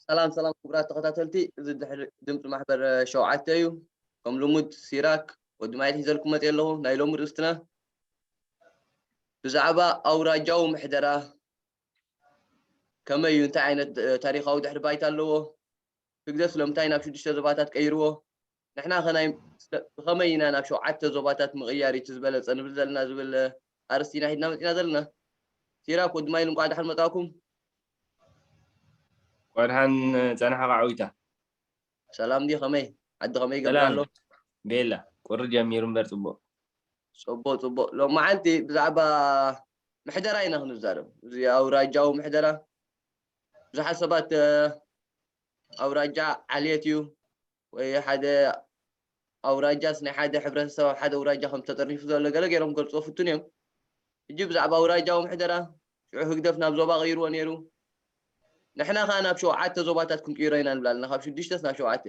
ሰላም ሰላም ክቡራት ተኸታተልቲ፣ እዚ ድምፂ ማሕበር ሸውዓተ እዩ። ከም ልሙድ ሲራክ ወዲ ማይል ሒዘልኩም መፅየ ኣለኹ። ናይ ሎሚ ርእስትና ብዛዕባ ኣውራጃዊ ምሕደራ ከመይ እዩ፣ እንታይ ዓይነት ታሪኻዊ ድሕሪ ባይታ ኣለዎ፣ ህግደፍ ስለምንታይ ናብ ሽዱሽተ ዞባታት ቀይርዎ፣ ንሕና ኸ ናይ ብኸመይ ኢና ናብ ሸውዓተ ዞባታት ምቕያር እቲ ዝበለፀ ንብል ዘለና ዝብል ኣርእስቲ ኢና ሒዝና መፂና ዘለና። ሲራክ ወዲ ማይል እንቋዕ ደሓን መፃእኩም። እንቋዕ ደሓን ፀናሕካ ዓዊታ። ሰላም ድዩ? ከመይ ዓዲ ከመይ ይገብር ሰላም ኣሎ? ቤላ ቁሪ ጀሚሩ እምበር ፅቡቅ። ፅቡቅ ፅቡቅ። ሎማዓንቲ ብዛዕባ ምሕደራ ኢና ክንዛረብ። እዚ ኣውራጃዊ ምሕደራ ብዙሓት ሰባት ኣውራጃ ዓሌት እዩ ወይ ሓደ ኣውራጃስ ናይ ሓደ ሕብረተሰብ ኣብ ሓደ ኣውራጃ ከም ተጠርኒፉ ዘሎ ገለ ገይሮም ክገልፅዎ ፍቱን እዮም። ሕጂ ብዛዕባ ኣውራጃዊ ምሕደራ ሽዑ ህግደፍ ናብ ዞባ ቀይርዎ ነይሩ። ንሕና ከዓ ናብ ሸውዓተ ዞባታት ክንቅይሮ ኢና ንብል ኣለና፣ ካብ ሽዱሽተስ ናብ ሸውዓተ።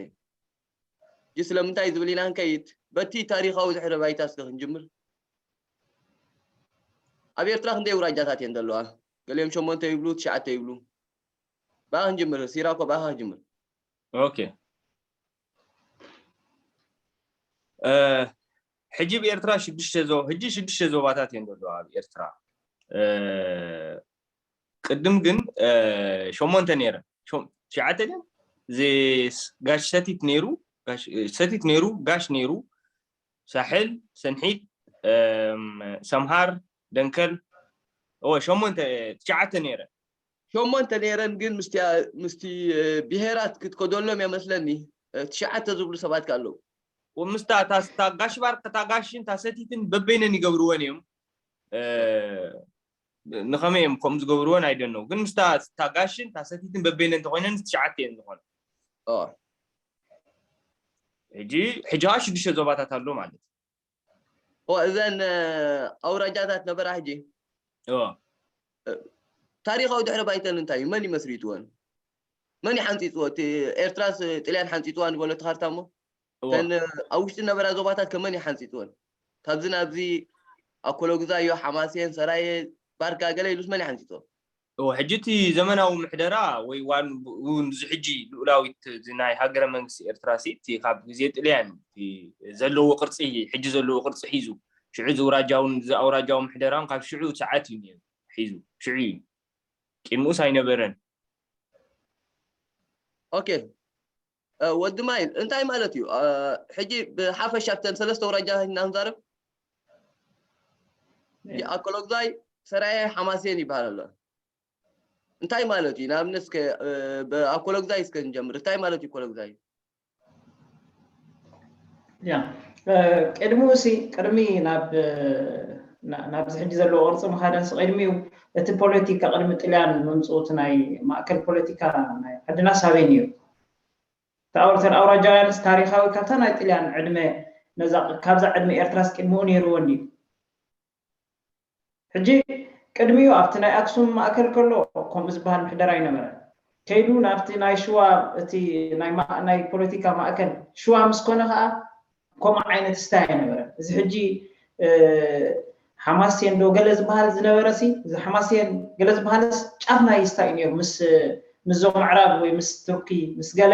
ሕጂ ስለምንታይ ዝብል ኢና ክንከይድ፣ በቲ ታሪኻዊ ድሕረ ባይታ እስከ ክንጅምር። ኣብ ኤርትራ ክንደይ ኣውራጃታት እየን ዘለዋ? ገሊኦም ሸሞንተ ይብሉ፣ ትሽዓተ ይብሉ። ብኣ ክንጅምር፣ ሲራኮ ብኣኻ ክንጅምር። ኦኬ እ፣ ሕጂ ኣብ ኤርትራ ሽዱሽተ ዞ ሕጂ ሽዱሽተ ዞባታት እየን ዘለዋ ኣብ ኤርትራ። እ፣ ቅድም ግን እ፣ ሸሞንተ ነይረን። ሸም- ትሽዓተ ድየን? እዚ ስ- ጋሽ ሰቲት ነይሩ፣ ጋሽ ሰቲት ነይሩ፣ ጋሽ ነይሩ፣ ሳሕል፣ ሰንሒት፣ እም፣ ሰምሃር፣ ደንከል፣ እወ ሸሞንተ ትሽዓተ ነይረን። ሸሞንተ ነይረን፣ ግን ምስቲ ምስቲ ብሄራት ክትከደሎም እየ መስለኒ። ትሽዓተ ዝብሉ ሰባት ከ ኣለዉ። ምስታ እታ ጋሽ ባርክ እታ ጋሽን እታ ሰቲትን በበይነን ይገብርወን እዮም። ንኸመይ እዮም ከምኡ ዝገብርወን ኣይደነው፣ ግን ምስታ እታ ጋሽን እታ ሰቲትን በበይነን እንተኮይነን ትሽዓተ እየን ዝኾነ። ሕጂ ሕጂ ከዓ ሽዱሽተ ዞባታት ኣሎ ማለት እዩ። እዘን ኣውራጃታት ነበራ ሕጂ ታሪኻዊ ድሕረ ባይተን እንታይ እዩ? መን እዩ መስሪትወን? መን እዩ ሓንፂፅዎ? እቲ ኤርትራስ ጥልያን ሓንፂፅዋ ንበሎ እቲ ካርታ እሞ እተን ኣብ ውሽጢ ነበራ ዞባታት ከመን እዩ ሓንፂፅወን? ካብዚ ናብዚ ኣኮሎግዛዮ፣ ሓማሴን፣ ሰራየ፣ ባርካ ገለ ኢሉስ መን እዩ ሓንፂፅዎ? እወ፣ ሕጂ እቲ ዘመናዊ ምሕደራ ወይ ዋን እውን እዚ ሕጂ ልኡላዊት እዚ ናይ ሃገረ መንግስቲ ኤርትራ ሲ እቲ ካብ ግዜ ጥልያን እቲ ዘለዎ ቅርፂ ሕጂ ዘለዎ ቅርፂ ሒዙ ሽዑ እዚ ኣውራጃውን እዚ ኣውራጃዊ ምሕደራን ካብ ሽዑ ሰዓት እዩ ነይሩ ሒዙ ሽዑ እዩ። ቅድሚኡስ ኣይነበረን። ኦኬ ወዲ ማይል እንታይ ማለት እዩ? ሕጂ ብሓፈሻ ብተን ሰለስተ ኣውራጃ ኢና ክንዛረብ። ኣኮሎግዛይ፣ ሰራየ፣ ሓማሴን ይበሃል ኣሎ። እንታይ ማለት እዩ? ንኣብነት እስከ ብኣኮሎግዛይ እስከ ንጀምር። እንታይ ማለት እዩ ኮሎግዛይ? ያ ቅድሚኡ ሲ ቅድሚ ናብ ናብዚ ሕጂ ዘለዎ ቅርፂ ምኻደንሲ ቅድሚኡ እቲ ፖለቲካ ቅድሚ ጥልያን ምምፅኡ እቲ ናይ ማእከል ፖለቲካ ናይ ዓድና ሳበይ ነይሩ? ተኣውርተን ኣውራጃውያንስ ታሪኻዊ ካብታ ናይ ጥልያን ዕድመ ነዛ ካብዛ ዕድመ ኤርትራስ ቅድሚኡ ነይርዎ እንድዩ? ሕጂ ቅድሚኡ ኣብቲ ናይ ኣክሱም ማእከል ከሎ ከምኡ ዝበሃል ምሕደራ ኣይነበረን። ከይዱ ናብቲ ናይ ሽዋ እቲ ናይ ማ- ናይ ፖለቲካ ማእከል ሽዋ ምስ ኮነ ከዓ ከምኡ ዓይነት ስታይ ኣይነበረን። እዚ ሕጂ ሓማሴን ዶ ገለ ዝበሃል ዝነበረ ሲ እዚ ሓማሴን ገለ ዝበሃል ጫፍ ናይ ስታይ እዩ ነይሩ ምስ ምስዞም ኣዕራብ ወይ ምስ ቱርኪ ምስ ገለ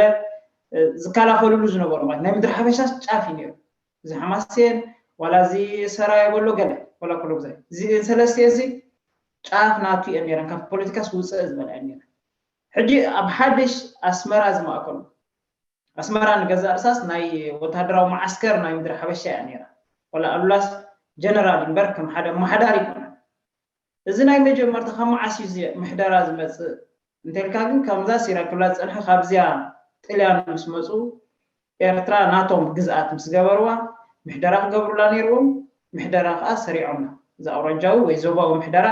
ዝከላኸልሉ ዝነበሩ ማለት ናይ ምድሪ ሓበሻ ጫፍ እዩ ነይሩ። እዚ ሓማሴን ዋላ እዚ ሰራየ በሎ ገለ ዋላ ኮሎግዛይ እዚኤን ሰለስቲኤን ሲ ጫፍ ናቱ እየን ነይረን። ካብ ፖለቲካስ ውፅእ ዝበላ እየን ነይረን። ሕጂ ኣብ ሓድሽ ኣስመራ ዝማእከሉ ኣስመራ ንገዛእ ርእሳስ ናይ ወታደራዊ መዓስከር ናይ ምድሪ ሓበሻ እያ ነይራ። ዋላ ኣሉላስ ጀነራል እምበር ከም ሓደ ኣመሓዳሪ ኣይኮነን። እዚ ናይ መጀመርታ ካብ መዓስ እዩ እዚ ምሕደራ ዝመፅእ እንተልካ ግን ከምዛ ሲራክ ክብላ ዝፀንሐ ካብዚያ ጥልያን ምስ መፁ ኤርትራ ናቶም ግዝኣት ምስ ገበርዋ ምሕደራ ክገብሩላ ነይርዎም። ምሕደራ ከዓ ሰሪዖምና እዚ ኣውራጃዊ ወይ ዞባዊ ምሕደራ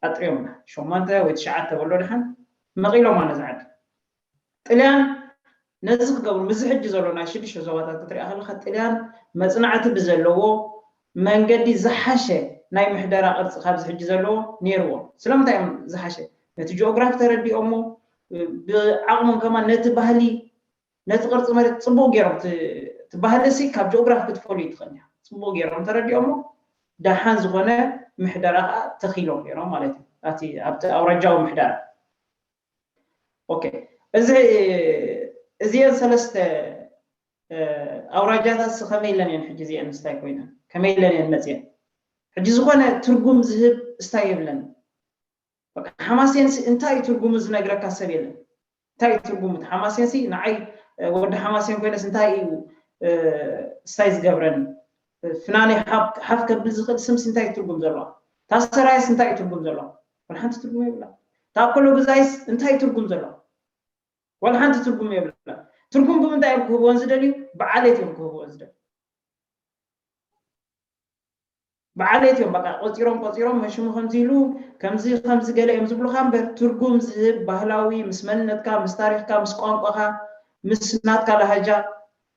ኣጥርዮምና ሸሞንተ ወይ ትሽዓተ በሎ ድሓን መቒሎማ ነዚ ዓዲ። ጥልያን ነዚ ክገብሩ ምስዚ ሕጂ ዘሎ ናይ ሽዱሽተ ዞባታት ክትሪኣ ከለካ ጥልያን መፅናዕቲ ብዘለዎ መንገዲ ዝሓሸ ናይ ምሕደራ ቅርፂ ካብዚ ሕጂ ዘለዎ ነይርዎም። ስለምንታይ እዮም ዝሓሸ? ነቲ ጂኦግራፊ ተረዲኦሞ ብዓቕሞም ከማን ነቲ ባህሊ ነቲ ቅርፂ መሬት ፅቡቅ ገይሮም እቲ ባህሊ ሲ ካብ ጂኦግራፊ ክትፈልዩ ትኽእል እያ። ፅቡቅ ገይሮም ተረዲኦሞ ደሓን ዝኾነ ምሕደራ ከዓ ተኺሎም ነይሮም ማለት እዩ። ኣብቲ ኣብቲ ኣውራጃዊ ምሕደራ ኦኬ እዚ እዚአን ሰለስተ ኣውራጃታት ከመይ ኢለን እየን ሕጂ እዚአን ስታይ ኮይነን ከመይ ኢለን እየን መፅየን? ሕጂ ዝኾነ ትርጉም ዝህብ ስታይ የብለን። ሓማሴን እንታይ እዩ ትርጉሙ ዝነግረካ ሰብ የለን። እንታይ እዩ ትርጉሙ? ሓማሴን ሲ ንዓይ ወዲ ሓማሴን ኮይነስ እንታይ እዩ ስታይ ዝገብረን? ፍናኒ ሓፍ ከብል ዝኽእል ስምሲ እንታይ ትርጉም ዘለዋ? ታሰራይስ እንታይ ትርጉም ዘለዋ? ወላ ሓንቲ ትርጉም የብላ። ታኮሎ ግዛይስ እንታይ ትርጉም ዘለዋ? ወላ ሓንቲ ትርጉም የብላ። ትርጉም ብምንታይ እዮም ክህብዎን ዝደልዩ? ብዓሌት እዮም ክህብዎን ዝደልዩ። ብዓሌት እዮም በቃ ቆፂሮም ቆፂሮም መሽሙ ከምዚ ኢሉ ከምዚ ከምዚ ገለ እዮም ዝብሉካ እምበር ትርጉም ዝህብ ባህላዊ ምስ መንነትካ ምስ ታሪክካ ምስ ቋንቋካ ምስ ናትካ ላሃጃ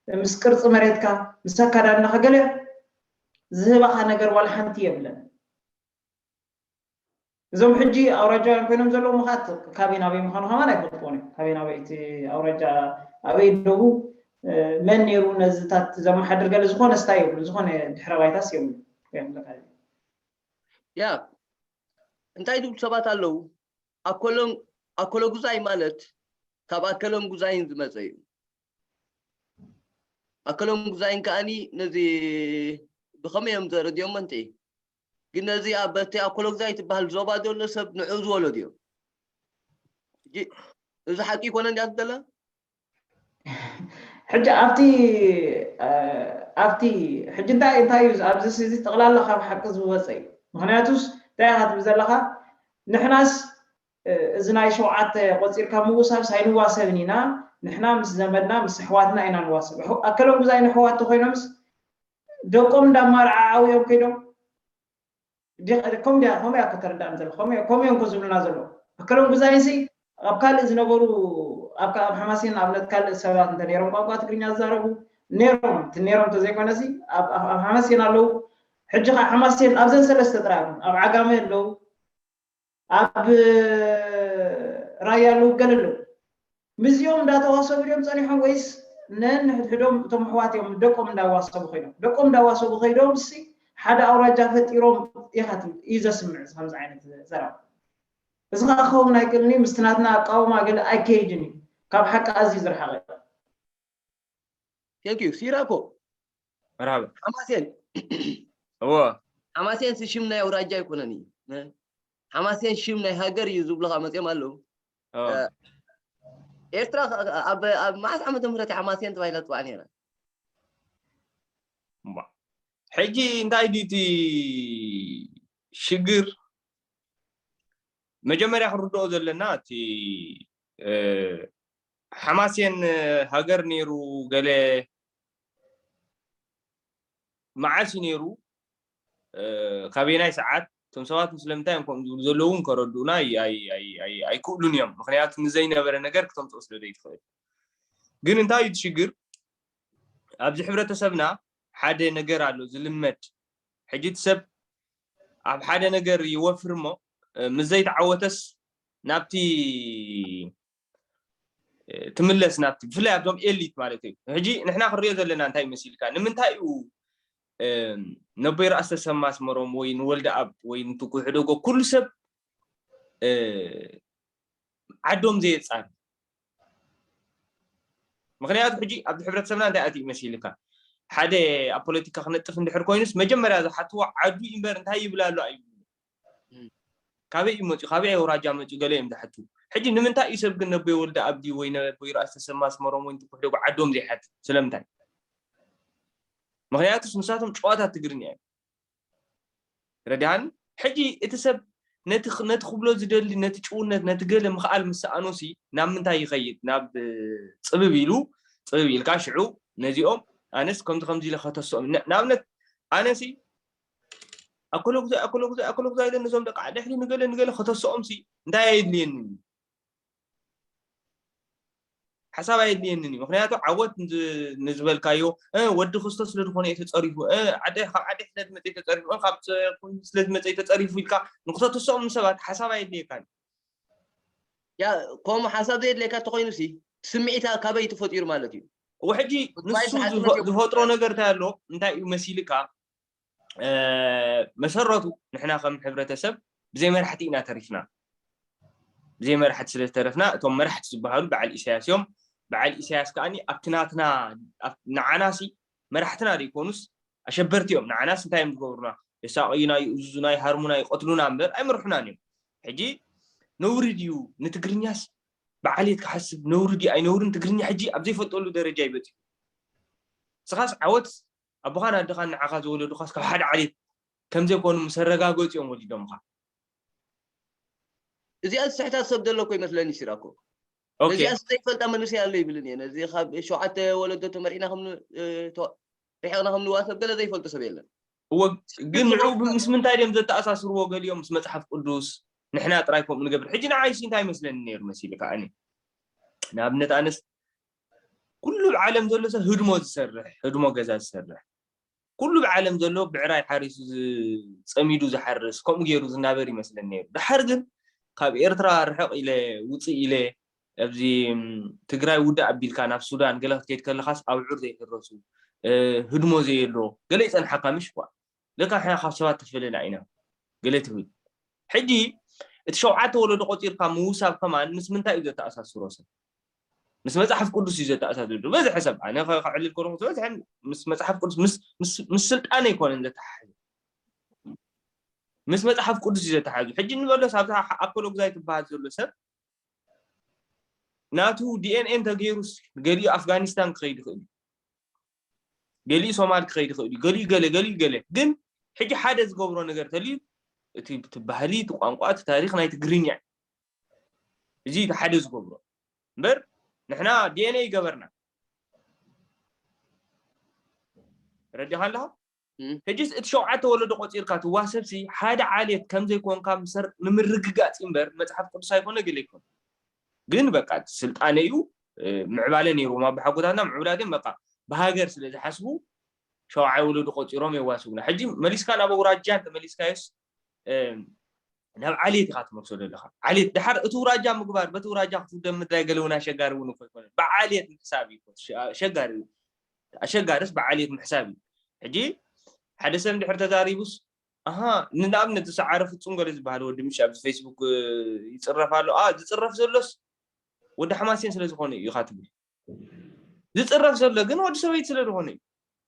ምስ ቅርፂ መሬትካ ምስ ኣካዳድናካ ገለ ዝህባካ ነገር ዋላ ሓንቲ የብለን። እዞም ሕጂ ኣውራጃውያን ኮይኖም ዘለዉ ምኻት ካበይ ናበይ ምዃኑ ከማን ኣይፈልጥዎን እዮም። ካበይ ናበይ እቲ ኣውራጃ ኣበይ ደቡ መን ነይሩ ነዚታት ዘመሓድር ገለ ዝኾነ ስታይ የብሉ ዝኾነ ድሕረ ባይታስ የብሉ። ያ እንታይ ዝብሉ ሰባት ኣለዉ ኣኮሎም ኣኮሎ ጉዛይ ማለት ካብ ኣከሎም ጉዛይን ዝመፀ እዩ። ኣከሎም ጉዛይን ከዓኒ ነዚ ብኸመይ እዮም ዘረዲኦም መንትዒ ግን ነዚ ኣብ በቲ ኣኮሎ ጉዛይ ትበሃል ዞባ ዘሎ ሰብ ንዑ ዝወለዱ እዮም። እዚ ሓቂ ይኮነ እንዲያ ትደለ ሕጂ ኣብቲ ኣብቲ ሕጂ እንታይ እንታይ እዩ ኣብዚ እዚ ጠቕላላ ካብ ሓቂ ዝወፀ እዩ። ምክንያቱስ እንታይ ኢኻ ትብል ዘለኻ ንሕናስ እዚ ናይ ሸውዓተ ቆፂርካ ምውሳብ ሳይንዋሰብን ኢና ንሕና ምስ ዘመድና ምስ ኣሕዋትና ኢና ንዋሰብ። ኣከሎም ጉዛይ ንኣሕዋት ተኮይኖምስ ደቆም እንዳማርዓዓው እዮም ከይዶም ከምኡ ከምኡ እያ ከተረዳእን ዘሎ ከምኡ እዮም ዝብሉና ዘለዉ ኣከሎም ጉዛይንሲ ኣብ ካልእ ዝነበሩ ኣብ ኣብ ሓማሴን ኣብነት ካልእ ሰባት እንተ ነይሮም ቋንቋ ትግርኛ ዝዛረቡ ነይሮም እቲ ነይሮም እንተዘይኮነሲ ኣብ ሓማሴን ኣለዉ ሕጂ ከዓ ሓማሴን ኣብዘን ሰለስተ ጥራይ ኣብ ዓጋመ ኣለዉ ኣብ ራያ ኣለዉ ገለ ኣለዉ ምስዚኦም እንዳተዋሰቡ ድዮም ፀኒሖም ወይስ ነንሕድሕዶም እቶም ኣሕዋት እዮም ደቆም እንዳዋሰቡ ከይዶም ደቆም እንዳዋሰቡ ከይዶም ሲ ሓደ ኣውራጃ ፈጢሮም ኢኻ እዩ ዘስምዕ ከምዚ ዓይነት ዘረባ እዚ ከዓ ክኸውን ኣይክእልን እዩ ምስቲ ናትና ኣቃውማ ገለ ኣይከይድን እዩ ካብ ሓቂ ኣዝዩ ዝረሓቐ እዩ Thank you ሲራኮ መርሃባ ሓማሴን እዎ ሓማሴን ሲ ሽም ናይ ኣውራጃ ኣይኮነን እዩ ሓማሴን ሽም ናይ ሃገር እዩ ዝብሉካ መፅኦም ኣለዉ እዎ ኤርትራ ኣብ ኣብ መዓስ ዓመተ ምህረት ሓማሴን ተባሂላ ትፅዋዕ ነይራ እምባ። ሕጂ እንታይ ድዩ እቲ ሽግር መጀመርያ ክንርድኦ ዘለና እቲ እ፣ ሓማሴን ሃገር ነይሩ ገለ መዓስ እዩ ነይሩ እ፣ ካበየናይ ሰዓት እቶም ሰባት ስለምንታይ እዮም ከምኡ ዝብሉ ዘለዉ እውን ከረድኡና ኣይ- ኣይ- ኣይ- ኣይ- ኣይክእሉን እዮም ምክንያቱ ንዘይነበረ ነገር ክተምፅኦ ስለ ዘይትኽእል ግን እንታይ እዩ እቲ ሽግር ኣብዚ ሕብረተሰብና ሓደ ነገር ኣሎ ዝልመድ ሕጂ እቲ ሰብ ኣብ ሓደ ነገር ይወፍር እሞ እ፣ ምስ ዘይተዓወተስ ናብቲ ትምለስ ናብቲ ብፍላይ ኣብዞም ኤሊት ማለት እዩ ሕጂ ንሕና ክንሪኦ ዘለና እንታይ ይመሲልካ ንምንታይ እዩ ነቦይ ራእሲ ተሰማ ኣስመሮም ወይ ንወልደ ኣብ ወይ ንትኩ ሕደጎ ኩሉ ሰብ ዓዶም ዘየፃሪ ምክንያቱ ሕጂ ኣብዚ ሕብረተሰብና እንታይ ኣትዩ መሲልካ ሓደ ኣብ ፖለቲካ ክነጥፍ እንድሕር ኮይኑስ መጀመርያ ዝሓትዎ ዓዱ እምበር እንታይ ይብል ኣሎ ኣይብሉ ካበይ እዩ መፅኡ ካበይ ኣውራጃ መፅኡ ገለ እዮም ዝሓቱ ሕጂ ንምንታይ እዩ ሰብ ግን ነቦይ ወልደ ኣብዲ ወይ ነቦይ ራእሲ ተሰማ ኣስመሮም ወይ ትኩሕደጉ ዓዶም ዘይሓቱ ስለምንታይ ምክንያቱስ ንሳቶም ጨዋታት ትግርኛ እዮም ረድሃኒ ሕጂ እቲ ሰብ ነቲ ክብሎ ዝደሊ ነቲ ጭውነት ነቲ ገለ ምክኣል ምስ ሰኣኖሲ ናብ ምንታይ ይኸይድ ናብ ፅብብ ኢሉ ፅብብ ኢልካ ሽዑ ነዚኦም ኣነስ ከምዚ ከምዚ ኢለ ከተስኦም ንኣብነት ኣነሲ ኣኮሎ ጉዛይ ኣኮሎ ጉዛይ ኣኮሎ ጉዛይ ኢለ ነዞም ደቂ ዓዲ ሕዲ ንገለ ንገለ ከተስኦም ሲ እንታይ ኣየድልየኒ ሓሳብ ኣየድልየንን እዩ ምክንያቱ ዓወት ንዝበልካዮ ወዲ ክስቶ ስለዝኮነ እዩ ተፀሪፉ ዓደ ካብ ዓደ ስለዝመፀ ተፀሪፉ ካብ ስለዝመፀ ተፀሪፉ ኢልካ ንክተተስኦም ንሰባት ሓሳብ ኣየድልየካን ያ ከምኡ ሓሳብ ዘየድልየካ ተኮይኑ ሲ ስምዒት ካበይ ተፈጢሩ ማለት እዩ ወሕጂ ንሱ ዝፈጥሮ ነገር እንታይ ኣሎ እንታይ እዩ መሲልካ መሰረቱ ንሕና ከም ሕብረተሰብ ብዘይ መራሕቲ ኢና ተሪፍና ብዘይ መራሕቲ ስለ ዝተረፍና፣ እቶም መራሕቲ ዝበሃሉ በዓል ኢሳያስ እዮም። በዓል ኢሳያስ ከዓኒ ኣብቲ ናትና፣ ኣብ-፣ ንዓናሲ መራሕትና ዘይኮኑስ ኣሸበርቲ እዮም። ንዓናስ እንታይ እዮም ዝገብሩና? የሳቕዩና፣ ይእዝዙና፣ ይሃርሙና፣ ይቐትሉና እምበር ኣይመርሑናን እዮም። ሕጂ ነውሪ ድዩ ንትግርኛስ? ብዓሌት ክሓስብ ነውሪ ድዩ ኣይነውርን? ትግርኛ ሕጂ ኣብ ዘይፈልጠሉ ደረጃ እዩ በፂሑ። ንስኻስ ዓወት ኣቦኻን ኣደኻን ንዓኻ ዝወለዱኻስ ካብ ሓደ ዓሌት ከም ዘይኮኑ ምስ ኣረጋገፁ እዮም ወሊዶምኻ። እዚኣ ዝስሕታ ሰብ ዘሎ እኮ ይመስለኒ ሲራኮ። ኦኬ። ነዚኣ ዘይፈልጣ መንእሰይ ኣሎ ይብልን እየ። ነዚ ካብ ሸውዓተ ወለዶ ተመሪዕና ከም ን-፣ እ፣ ተ-፣ ርሒቕና ከም ንዋሰብ ገለ ዘይፈልጦ ሰብ የለን። እወ፣ ግን ንዑ ምስ ምንታይ ድዮም ዘተኣሳስርዎ? ገሊኦም ምስ መጽሓፍ ቅዱስ፣ ንሕና ጥራይ ከምኡ ንገብር። ሕጂ ንዓይሲ እንታይ ይመስለኒ ነይሩ መሲሉ ከኣኒ? ንኣብነት ኣነስ ኩሉ ብዓለም ዘሎ ሰብ ህድሞ ዝሰርሕ፣ ህድሞ ገዛ ዝሰርሕ፣ ኩሉ ብዓለም ዘሎ ብዕራይ ሓሪሱ ዝ-፣ ጸሚዱ ዝሓርስ፣ ከምኡ ገይሩ ዝናበር ይመስለኒ ነይሩ። ድሓር ግን ካብ ኤርትራ ርሕቕ ኢለ፣ ውጽእ ኢለ፣ ኣብዚ፣ ም፣ ትግራይ ውዳእ ኣቢልካ ናብ ሱዳን ገለ ክትከይድ ከለኻስ ኣብዑር ዘይሕረሱ፣ እ፣ ህድሞ ዘየሎ፣ ገለ ይጸንሓካ ምሽ ኳ። ለካ ንሕና ካብ ሰባት ተፈለና ኢና። ገለ ትብል። ሕጂ እቲ ሸውዓተ ወለዶ ቆጺርካ ምውሳብ ከማን ምስ ምንታይ እዩ ዘተኣሳስሮ ሰብ? ምስ መጽሓፍ ቅዱስ እዩ ዘተኣሳስሮ። ዝበዝሐ ሰብ፣ ኣነ ከ-፣ ከዕልል ከለኹ ዝበዝሐ ምስ መጽሓፍ ቅዱስ፣ ምስ፣ ምስ፣ ምስ ስልጣነ ኣይኮነን ዘተሓሕዞ። ምስ መጽሓፍ ቅዱስ እዩ ዘተሓሕዞ። ሕጂ ንበሎስ ኣብዛ ኣኮሎጉዛይ ትበሃል ዘሎ ሰብ ናቱ ዲ ኤን ኤ እንተገይሩስ ገሊኡ ኣፍጋኒስታን ክኸይድ ይኽእል እዩ። ገሊኡ ሶማል ክኸይድ ይኽእል እዩ። ገሊኡ ገለ፣ ገሊኡ ገለ። ግን ሕጂ ሓደ ዝገብሮ ነገር ተልዩ እቲ፣ እቲ ባህሊ፣ እቲ ቋንቋ፣ እቲ ታሪኽ ናይ ትግርኛ እዩ። እዚ እቲ ሓደ ዝገብሮ። እምበር ንሕና ዲ ኤን ኤ ይገበርና። ረዲኻ ኣለኻ? እም። ሕጂስ እቲ ሸውዓተ ወለዶ ቆጺርካ ትዋሰብሲ ሓደ ዓሌት ከም ዘይኮንካ ምሰር-፣ ንምርግጋጽ እምበር መጽሓፍ ቅዱስ ኣይኮነ ገለ ኣይኮነ። ግን በቃ ስልጣነ እዩ፣ እ፣ ምዕባለ ነይርዎም ኣቦሓጎታትና ምዕቡላት እዮም። በቃ ብሃገር ስለ ዝሓስቡ ሸውዓይ ወለዶ ቆጺሮም የዋስቡና። ሕጂ መሊስካ ናብ ኣውራጃ እንተመሊስካዮስ፣ እ፣ ናብ ዓሌት ኢኻ ትመልሶ ዘለኻ። ዓሌት ድሓር እቲ ውራጃ ምግባር፣ በቲ ውራጃ ክትውደብ ምድላይ ገለ እውን ኣሸጋሪ እውን እኮ ኣይኮነን። ብዓሌት ምሕሳብ እዩ እኮ፣ ሸ-፣ ኣሸጋሪ እዩ። ኣሸጋሪስ ብዓሌት ምሕሳብ እዩ። ሕጂ ሓደ ሰብ እንድሕር ተዛሪቡስ፣ ኣሃ፣ ንኣብነት ዝሰዓረ ፍጹም ገለ ዝበሃል ወዲ ምሽ ኣብዚ ፌስቡክ፣ እ፣ ይጽረፍ ኣሎ። ኣ፣ ዝጽረፍ ዘሎስ ወዲ ሓማሴን ስለ ዝኾነ እዩ ኢኻ ትብል። ዝጽረፍ ዘሎ ግን ወዲ ሰበይቲ ስለ ዝኾነ እዩ።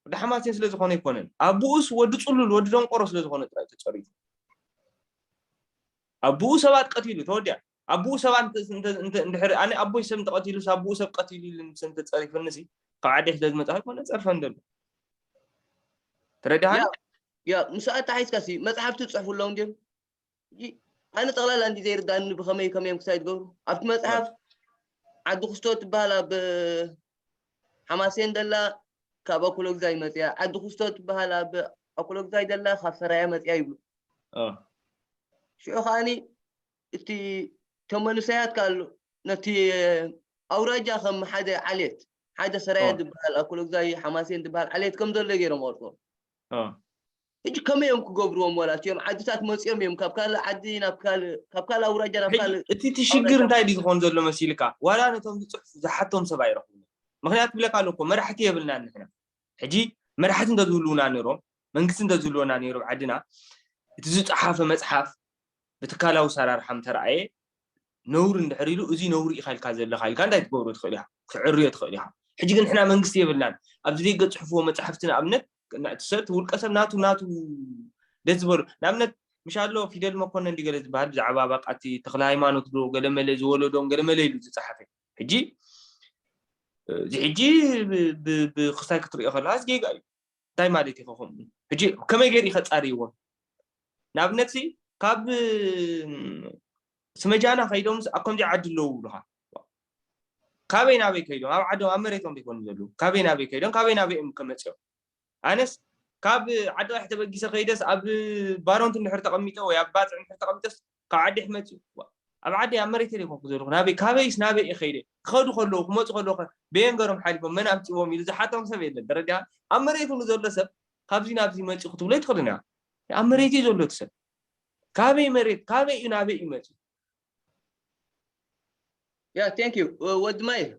ወዲ ሓማሴን ስለ ዝኾነ ኣይኮነን። ኣቦኡስ ወዲ ጽሉል፣ ወዲ ደንቆሮ ስለ ዝኾነ ጥራይ ተጸሪፉ። ኣቦኡ ሰባት ቀቲሉ፣ ተወዲኣ። ኣቦኡ ሰባት እንተ-፣ እንተ-፣ እንተ-፣ እንድሕር ኣነ ኣቦይ ሰብ እንተቐቲሉስ ኣቦኡ ሰብ ቀቲሉ ኢሉ ምስ እንተጸሪፍንሲ ካብ ዓደይ ስለ ዝመጽኣ ኣይኮነ ጸርፈን ዘሎ። ተረዲሃኒ? ያ፣ ያ፣ ምስ ኣተሓሒዝካሲ መጽሓፍቲ ዝጽሕፉ ኣለዉ እንድዮም? ሕጂ ኣነ ጠቕላላ እንዲ ዘይርዳእኒ ብኸመይ ከመይ እዮም ክሳይ ትገብሩ? ኣብቲ መጽሓፍ ዓዲ ኩስቶ ትበሃል ኣብ ሓማሴን ደላ ካብ ኣኮሎግዛይ መጽያ፣ ዓዲ ኩስቶ ትበሃል ኣብ ኣኮሎግዛይ ደላ ካብ ሰራያ መጽያ ይብሉ። ኦ። ሽዑ ከኣኒ እቲ እቶም መንእሰያት ካሉ ነቲ ኣውራጃ ከም ሓደ ዓሌት፣ ሓደ ሰራያ ኦ። ዝበሃል ኣኮሎግዛይ ሓማሴን ዝበሃል ዓሌት ከም ዘሎ ገይሮም ቆርጾ። ኦ። ሕጂ ከመይ እዮም ክገብርዎም? ዋላ እቲኦም ዓድታት መጺኦም እዮም ካብ ካልእ ዓዲ ናብ ካልእ፣ ካብ ካልእ ኣውራጃ ናብ ሕጂ ካልእ እቲ፣ እቲ ሽግር እንታይ ድዩ ዝኾን ዘሎ መሲልካ? ዋላ ነቶም ዝጽሕፉ ዝሓቶም ሰብ ኣይረኽቡን። ምኽንያት ብለካ ኣሎ እኮ መራሕቲ የብልናን ንሕና። ሕጂ መራሕቲ እንተዝህልውና ነይሮም፣ መንግስቲ እንተዝህልወና ነይሩ ኣብ ዓድና፣ እቲ ዝጸሓፈ መጽሓፍ ብትካላዊ ኣሰራርሓ ምተረኣየ ነውሪ እንድሕር ኢሉ፣ እዚ ነውሪ ኢኻ ኢልካ ዘለኻ ኢልካ እንታይ ትገብሮ ትኽእል ኢኻ? ክትዕርዮ ትኽእል ኢኻ። ሕጂ ግን ንሕና መንግስቲ የብልናን። ኣብዚ ደይ ገጽሕፍዎ መጽሓፍቲ ንኣብነት፣ እቲ ሰብ፣ እቲ ውልቀ ሰብ ናቱ፣ ናቱ ደስ ዝበሎ። ንኣብነት፣ ምሽ ኣሎ ፊደል መኮነን ድዩ ገለ ዝበሃል ብዛዕባ በቃ እቲ ተኽለ ሃይማኖት ዶ ገለ መለ ዝወለዶም ገለ መለ ኢሉ ዝጸሓፈ። ሕጂ፣ እዚ ሕጂ ብ-፣ ብ-፣ ብክስታይ ክትሪኦ ከለኻስ ጌጋ እዩ። እንታይ ማለት እዩ ከምኡ? ሕጂ ከመይ ገይሩ እዩ ከጻርይዎም? ንኣብነት ሲ፣ ካብ፣ ም፣ ስመጃና ከይዶምስ ኣብ ከምዚ ዓዲ ኣለዉ ይብሉኻ። ካበይ ናበይ ከይዶም? ኣብ ዓዶም፣ ኣብ መሬቶም ዘይኮኑ ዘለዉ። ካበይ ናበይ ከይዶም? ካበይ ናበይ እዮም ከመጽኦም? ኣነስ ካብ ዓዲ ቐይሕ ተበጊሰ ከይደስ ኣብ ባሮንት እንድሕር ተቐሚጠ ወይ ኣብ ባጽዕ እንድሕር ተቐሚጠስ ካብ ዓዲ ይሕ መጽኡ። ዋ፣ ኣብ ዓዲ ኣብ መሬት ዘይኮንኩ ዘለኹ። ናበይ፣ ካበይስ ናበይ እየ ከይደ? ክኸዱ ከለዉ፣ ክመጹ ከለዉ ከ በየን ገሮም ሓሊፎም፣ መን ኣምጽዎም ኢሉ ዝሓቶም ሰብ የለን። ተረዲኣ? ኣብ መሬቱ ንዘሎ ሰብ ካብዚ ናብዚ መጺኡ ክትብሎ ኣይትኽእልን ኢኻ። ኣብ መሬት እዩ ዘሎ እቲ ሰብ። ካበይ መሬት፣ ካበይ እዩ፣ ናበይ እዩ መጺኡ? ያ፣ thank you። ወዲ ማይር፣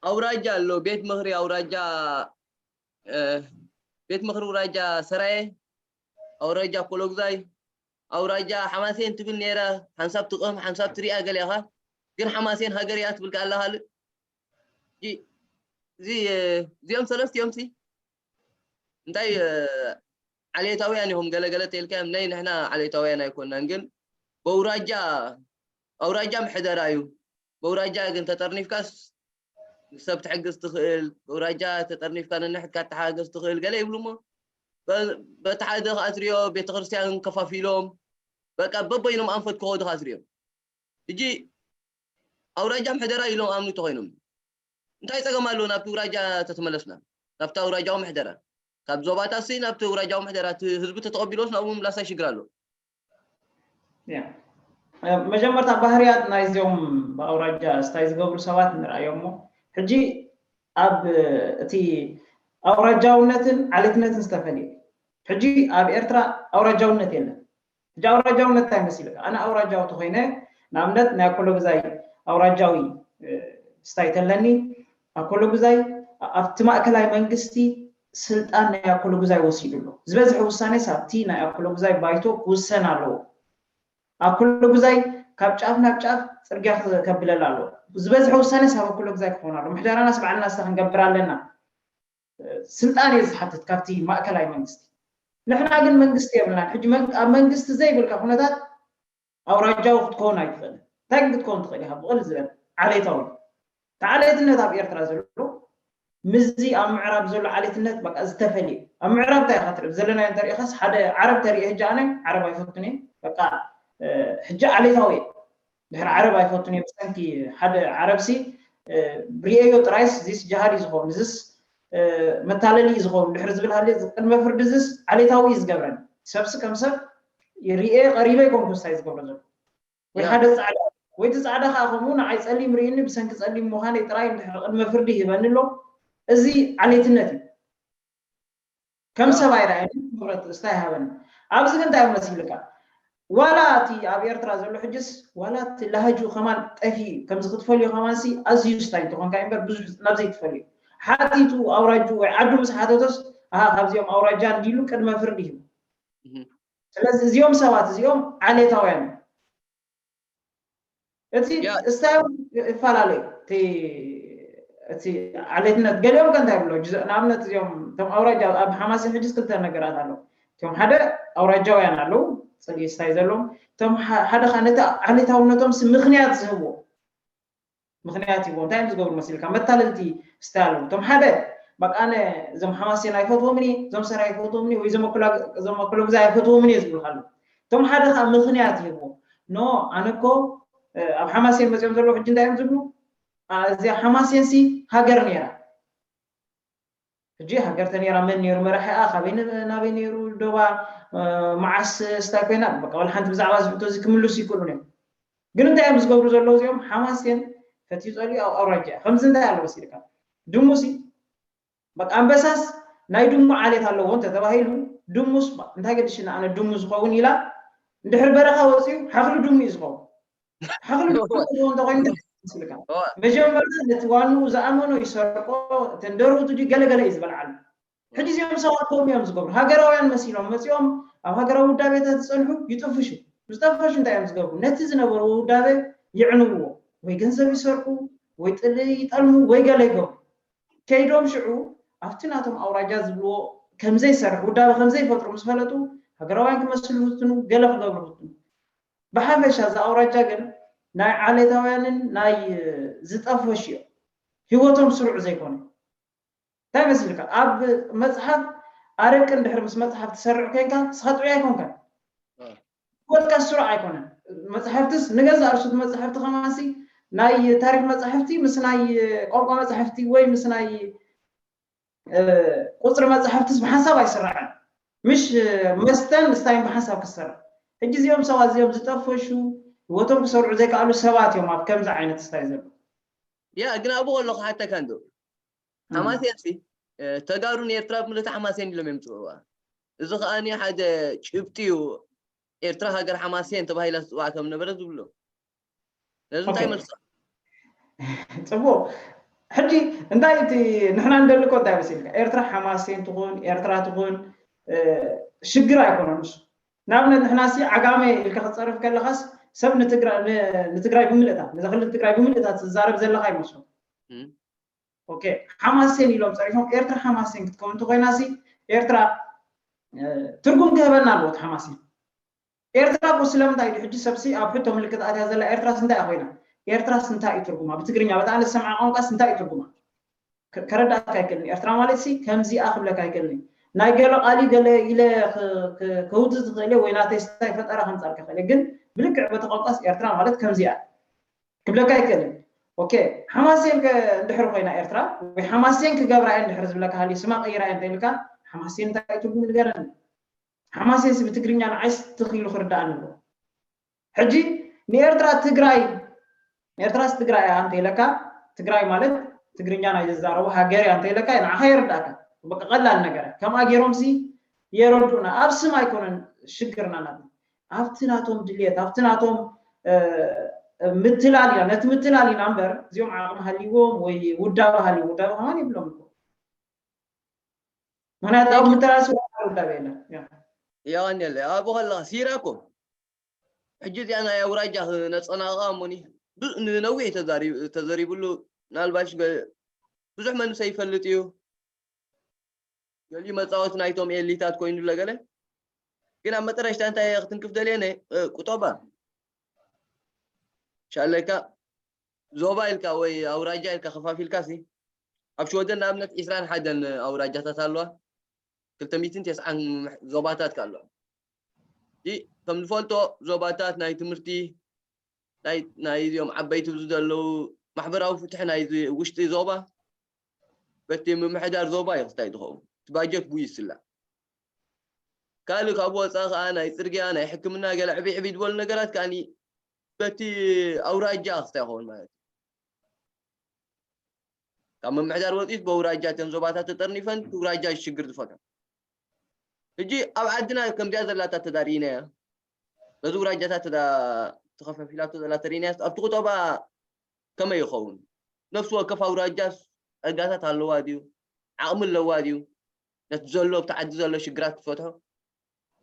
ኣውራጃ ኣሎ፣ ቤት ምኽሪ ኣውራጃ፣ እ፣ ቤት ምኽሪ ኣውራጃ ሰራየ፣ ኣውራጃ ኮሎግዛይ፣ ኣውራጃ ሓማሴን ትብል ነይራ፣ ሓንሳብ ትቕህም ሓንሳብ ትሪኣ ገሊኻ፣ ግን ሓማሴን ሃገር እያ ትብል ከኣ ኣለኻ። እ- እዚ እ፣ እዚኦም ሰለስቲኦም ሲ እንታይ እ፣ ዓሌታውያን ኢኹም ገለገለ ተልካዮም ናይ ንሕና ዓሌታውያን ኣይኮናን፣ ግን በውራጃ ኣውራጃ ምሕደራ እዩ። በውራጃ ግን ተጠርኒፍካስ ንሰብ ትሕግዝ ትኽእል፣ በውራጃ ተጠርኒፍካ ነንሕድካ ትሓገዝ ትኽእል ገለ ይብሉ እሞ በ- በቲ ሓደ ከኣ ትሪኦ ቤተክርስትያን ከፋፊሎም በቃ በበይኖም ኣንፈት ክኸዱ ከኣ ትሪኦም። ሕጂ ኣውራጃ ምሕደራ ኢሎም ኣምኑ ተኾይኖም እንታይ ጸገም ኣለዎ? ናብቲ ውራጃ ተተመለስና ናብቲ ኣውራጃዊ ምሕደራ ካብ ዞባታት ሲ ናብቲ ውራጃዊ ምሕደራ እቲ ህዝቢ ተተቐቢሎስ ናብኡ ምላሳ ሽግር ኣሎ። መጀመርታ ባህርያት ናይዚኦም ብኣውራጃ ስታይ ዝገብሩ ሰባት ንርኣዮ እሞ ሕጂ ኣብ እቲ ኣውራጃውነትን ዓሌትነትን ዝተፈልየ ሕጂ ኣብ ኤርትራ ኣውራጃውነት የለን። ሕጂ ኣውራጃውነት እንታይ መሲልካ? ኣነ ኣውራጃዊ ተኮይነ ንኣብነት ናይ ኣኮሎ ግዛይ ኣውራጃዊ ስታይ ተለኒ ኣኮሎ ግዛይ ኣብቲ ማእከላይ መንግስቲ ስልጣን ናይ ኣኮሎ ግዛይ ወሲዱ ኣሎ። ዝበዝሐ ውሳኔ ሳብቲ ናይ ኣኮሎ ግዛይ ባይቶ ክውሰን ኣለዎ። ኣኮሎ ግዛይ ካብ ጫፍ ናብ ጫፍ ጽርግያ ከብለል ኣለዎ። ዝበዝሐ ውሳኔ ሳብ ኣኮሎ ግዛይ ክኾን ኣሎ። ምሕደራና ስባዕልና ስታ ክንገብር ኣለና። ስልጣን እየ ዝሓትት ካብቲ ማእከላይ መንግስቲ። ንሕና ግን መንግስቲ የብልናን። ሕጂ ኣብ መንግስቲ ዘይብልካ ኩነታት ኣውራጃዊ ክትከውን ኣይትኽእልን። እንታይ ግን ክትከውን ትኽእል ኢኻ? ብቕል ዝበል ዓሌታዊ ተዓሌትነት ኣብ ኤርትራ ዘሎ ምስዚ ኣብ ምዕራብ ዘሎ ዓሌትነት በቃ ዝተፈልየ ኣብ ምዕራብ እንታይ ኢኻ ትርኢ ዘለናዮ እንተሪኢኻስ ሓደ ዓረብ ተሪኢ ሕጂ ኣነ ዓረብ ኣይፈቱን እየ በቃ ሕጂ ዓሌታዊ እየ ድሕሪ ዓረብ ኣይፈቱን እየ ብሰንኪ ሓደ ዓረብሲ ሪኤዮ ጥራይስ ዚስ ጃሃድ እዩ ዝኸውን ዝስ መታለሊ እዩ ዝኸውን ድሕሪ ዝብል ሃልየ ቅድመ ፍርዲ ዝስ ዓሌታዊ እዩ ዝገብረን ሰብሲ ከም ሰብ ሪኤ ቀሪበ ይኮንኩ ስታይ ዝገብሮ ዘሎ ወይ ሓደ ፃዕዳ ወይ እቲ ፃዕዳ ከዓ ከምኡ ንዓይ ፀሊም ርእኒ ብሰንኪ ፀሊም ምዃነይ ጥራይ እንድሕር ቅድመ ፍርዲ ይህበኒ ኣሎ እዚ ዓሌትነት እዩ ከም ሰብ ኣይረኣየኒ ክብረት እስታ ይሃበኒ ኣብዚ ግን እንታይ መሲልካ ዋላ እቲ ኣብ ኤርትራ ዘሎ ሕጅስ ዋላ እቲ ላህጁ ከማን ጠፊ ከምዚ ክትፈልዮ ከማንሲ ኣዝዩ ስታይ እንተኾንካ እምበር ብዙሕ ናብ ዘይትፈልዮ ሓቲቱ ኣውራጁ ወይ ዓዱ ምስ ሓተቶስ ኣሃ ካብዚኦም ኣውራጃ እንዲሉ ቅድመ ፍርዲ ይህቡ ስለዚ እዚኦም ሰባት እዚኦም ዓሌታውያን እዮም እቲ ስታይል ይፈላለ እዩ እቲ ዓሌትነት ገሊኦም ከ እንታይ ብሎ ንኣብነት እዚኦም እቶም ኣውራጃ ኣብ ሓማሴን ሕጅስ ክልተ ነገራት ኣሎ እቶም ሓደ ኣውራጃውያን ኣለዉ ፅሊ ስታይ ዘለዎም እቶም ሓደ ከዓ ነቲ ዓሌታውነቶም ምክንያት ዝህብዎ ምክንያት ይቦ እንታይ እዮም ዝገብሩ መሲልካ መታለልቲ ስታይ ኣለዉ እቶም ሓደ በቃ ኣነ እዞም ሓማሴን ኣይፈትዎም እየ እዞም ሰራ ኣይፈትዎም እየ ወይ እዞም ኣኮሎ ግዛ ኣይፈትዎም እየ ዝብሉካ ኣለዉ እቶም ሓደ ከዓ ምክንያት ይህብዎ ኖ ኣነ እኮ ኣብ ሓማሴን መፂኦም ዘለዉ ሕጂ እንታይ እዮም ዝብሉ እዚኣ ሓማሴን ሲ ሃገር ነይራ ሕጂ ሃገር ተነይራ መን ነይሩ መራሒኣ ካበይ ናበይ ነይሩ ዶባ መዓስ ስታይ ኮይና በቃ ዋላ ሓንቲ ብዛዕባ ዝሕቶ እዚ ክምልሱ ይክእሉን እዮም ግን እንታይ እዮም ዝገብሩ ዘለዉ እዚኦም ሓማሴን ፈትዩ ፀልዩ ኣብ ኣውራጃ ከምዚ እንታይ ኣሎ መሲልካ ድሙሲ በቃ ኣንበሳስ ናይ ድሙ ዓሌት ኣለዎ እንተ ተባሂሉ ድሙስ እንታይ ገድሽና ኣነ ድሙ ዝኸውን ኢላ እንድሕር በረኻ ወፅዩ ሓኽሊ ድሙ እዩ ዝኸውን ሓኽሊ ድሙ እንተኮይኑ መጀመርታ ነቲ ዋንኡ ዝኣመኖ ይሰርቆ ተንደርቱ ድዩ ገለገለ እዩ ዝበልዓሉ ሕጂ እዚኦም ሰባት ከምኡ እዮም ዝገብሩ ሃገራውያን መሲሎም መፂኦም ኣብ ሃገራዊ ውዳቤታት ዝፀንሑ ይጥፍሹ ዝጠፈሹ እንታይ እዮም ዝገብሩ ነቲ ዝነበርዎ ውዳቤ ይዕንውዎ ወይ ገንዘብ ይሰርቁ ወይ ጥሊ ይጠልሙ ወይ ገለ ይገብሩ ከይዶም ሽዑ ኣብቲ ናቶም ኣውራጃ ዝብልዎ ከምዘይሰርሕ ውዳበ ከምዘይፈጥሩ ምስ ፈለጡ ሃገራውያን ክመስሉ ይፍትኑ ገለ ክገብሩ ይፍትኑ ብሓፈሻ እዚ ኣውራጃ ግን ናይ ዓሌታውያንን ናይ ዝጠፈሹ እዮም ህይወቶም ስሩዕ ዘይኮነ እንታይ መስልካ ኣብ መፅሓፍ ኣረቂ እንድሕር ምስ መፅሓፍ ትሰርዕ ኮይንካ ንስኻ ጥዑይ ኣይኮንካን ህይወትካ ስሩዕ ኣይኮነን መፅሓፍትስ ንገዛ እርሱት መፅሓፍቲ ከማንሲ ናይ ታሪክ መፅሓፍቲ ምስ ናይ ቋንቋ መፅሓፍቲ ወይ ምስ ናይ ቁፅሪ መፅሓፍትስ ብሓንሳብ ኣይስራዕን ምሽ መስተን ስታይን ብሓንሳብ ክሰርዕ ሕጂ እዚኦም ሰባት እዚኦም ዝጠፈሹ ህይወቶም ክሰርዑ ዘይከኣሉ ሰባት እዮም ኣብ ከምዚ ዓይነት ስታይ ዘሎ ያ ግን ኣብኡ ከለኹ ሓተካ እንዶ ሓማሴን ሲ ተጋሩ ንኤርትራ ብምልእቲ ሓማሴን ኢሎም እዮም ዝፅውዕዋ እዚ ከኣ ሓደ ጭብጢ እዩ ኤርትራ ሃገር ሓማሴን ተባሂላ ትፅዋዕ ከም ነበረ ዝብሎ ነዚ እንታይ መልሶ ፅቡቅ ሕጂ እንታይ እቲ ንሕና እንደልኮ እንታይ መሲልካ ኤርትራ ሓማሴን ትኹን ኤርትራ ትኹን ሽግር ኣይኮነን እሱ ንኣብነት ንሕና ሲ ዓጋመ ኢልካ ክትፀርፍ ከለኻስ ሰብ ንትግራይ ን- ንትግራይ ብምልእታ ነዛ ክልል ትግራይ ብምልእታ ትዛረብ ዘለኻ ይመስሎ። እም። ኦኬ፣ ሓማሴን ኢሎም ፀሪፎም ኤርትራ ሓማሴን ክትከውን እንተኮይና ሲ ኤርትራ እ፣ ትርጉም ክህበና ኣለዎ እቲ ሓማሴን። ኤርትራ እኮ ስለምንታይ እዩ ሕጂ ሰብሲ ኣብ ሕቶ ምልክት ኣትያ ዘላ? ኤርትራስ እንታይ እያ ኮይና? ኤርትራስ እንታይ እዩ ትርጉማ? ብትግርኛ በጣም ዝሰምዓ ቋንቋስ እንታይ እዩ ትርጉማ? ከ- ከረዳእካ ኣይክእልን። ኤርትራ ማለት ሲ ከምዚኣ ክብለካ ኣይክእልን። ናይ ገለ ቃሊ ገለ ኢለ ክ- ክ- ከውጽእ ዝኽእል ወይ ናተይ ስታይ ፈጠራ ከምጻልካ ክእል፣ ግን ብልክዕ በቲ ቋንቋስ ኤርትራ ማለት ከምዚኣ ክብለካ ኣይክእልን። ኦኬ፣ ሓማሴን ከ እንድሕር ኮይና ኤርትራ ወይ ሓማሴን ክገብራ እየ እንድሕር ዝብለካ ሃልዩ ስማ ቀይራ እየ እንተኢልካ ሓማሴን እንታይ እዩ ትርጉሙ ንገረኒ። ሓማሴንስ ብትግርኛ ንዓይስ ትኽ ኢሉ ክርዳእኒ ኣለዎ። ሕጂ ንኤርትራ ትግራይ ኤርትራስ ትግራይ እያ እንተኢለካ ትግራይ ማለት ትግርኛ ናይ ዝዛረቡ ሃገር እያ እንተኢለካ ንዓኻ ይርዳእካ። በቃ ቀላል ነገር እያ። ከምኣ ገይሮምሲ የረድኡና። ኣብ ስም ኣይኮነን ሽግርና ናት ኣብቲ ናቶም ድልየት ኣብቲ ናቶም እ፣ ምትላል ኢና ነቲ ምትላል ኢና እምበር እዚኦም ዓቕሚ ሃልዎም ወይ ውዳበ ሃልዎም ውዳበ ከማን የብሎም እኮ ምክንያቱ ኣብ ምትላል ስዋ ውዳበ የለን። ያ። የቐንየለ ኣብኡ ከለኻ ሲራኮ ሕጂ እዚኣ ናይ ኣውራጃ ክነፀናቕቓ እሞኒ ብ- ንነዊሕ ተዛሪ- ተዘሪብሉ ምናልባሽ ገ- ብዙሕ መንሰ ይፈልጥ እዩ ገሊኡ መፃወቲ ናይቶም ኤሊታት ኮይኑ ለገለ ግን ኣብ መጠረሽታ እንታይ ክትንክፍ ደልየነ እ፣ ቁጠባ ሻለካ ዞባ ኢልካ ወይ ኣውራጃ ኢልካ ከፋፊልካ ሲ ኣብ ሽወደን ንኣብነት ዒስራን ሓደን ኣውራጃታት ኣለዋ ክልተ ሚእትን ተስዓን ዞባታት ከ ኣለዋ እዚ ከም ዝፈልጦ ዞባታት ናይ ትምህርቲ ናይ ናይ እዚኦም ዓበይቲ ብዙ ዘለዉ ማሕበራዊ ፍትሒ ናይ እዚ ውሽጢ ዞባ በቲ ምምሕዳር ዞባ እዩ ክስታይ ዝኸውን እቲ ባጀት ብኡ ይስላዕ ካልእ ካብ ወፃኢ ከዓ ናይ ፅርግያ ናይ ሕክምና ገለ ዕብይ ዕብይ ዝበሉ ነገራት ከዓ በቲ ኣውራጃ ክስታይ ይኸውን ማለት እዩ ካብ ምምሕዳር ወፂት በውራጃ እተን ዞባታት ተጠርኒፈን እቲ ውራጃ ሽግር ዝፈትሖ ሕጂ ኣብ ዓድና ከምዚኣ ዘላታ ተዳርኢናያ በዚ ውራጃታት ተዳ- ተኸፋፊላቶ ዘላ ተሪእናያ ኣብቲ ቁጠባ ከመይ ይኸውን ነፍሲ ወከፍ ኣውራጃ ጸጋታት ኣለዋ ድዩ ዓቕሚ ኣለዋ ድዩ ነቲ ዘሎ ኣብቲ ዓዲ ዘሎ ሽግራት ትፈትሖ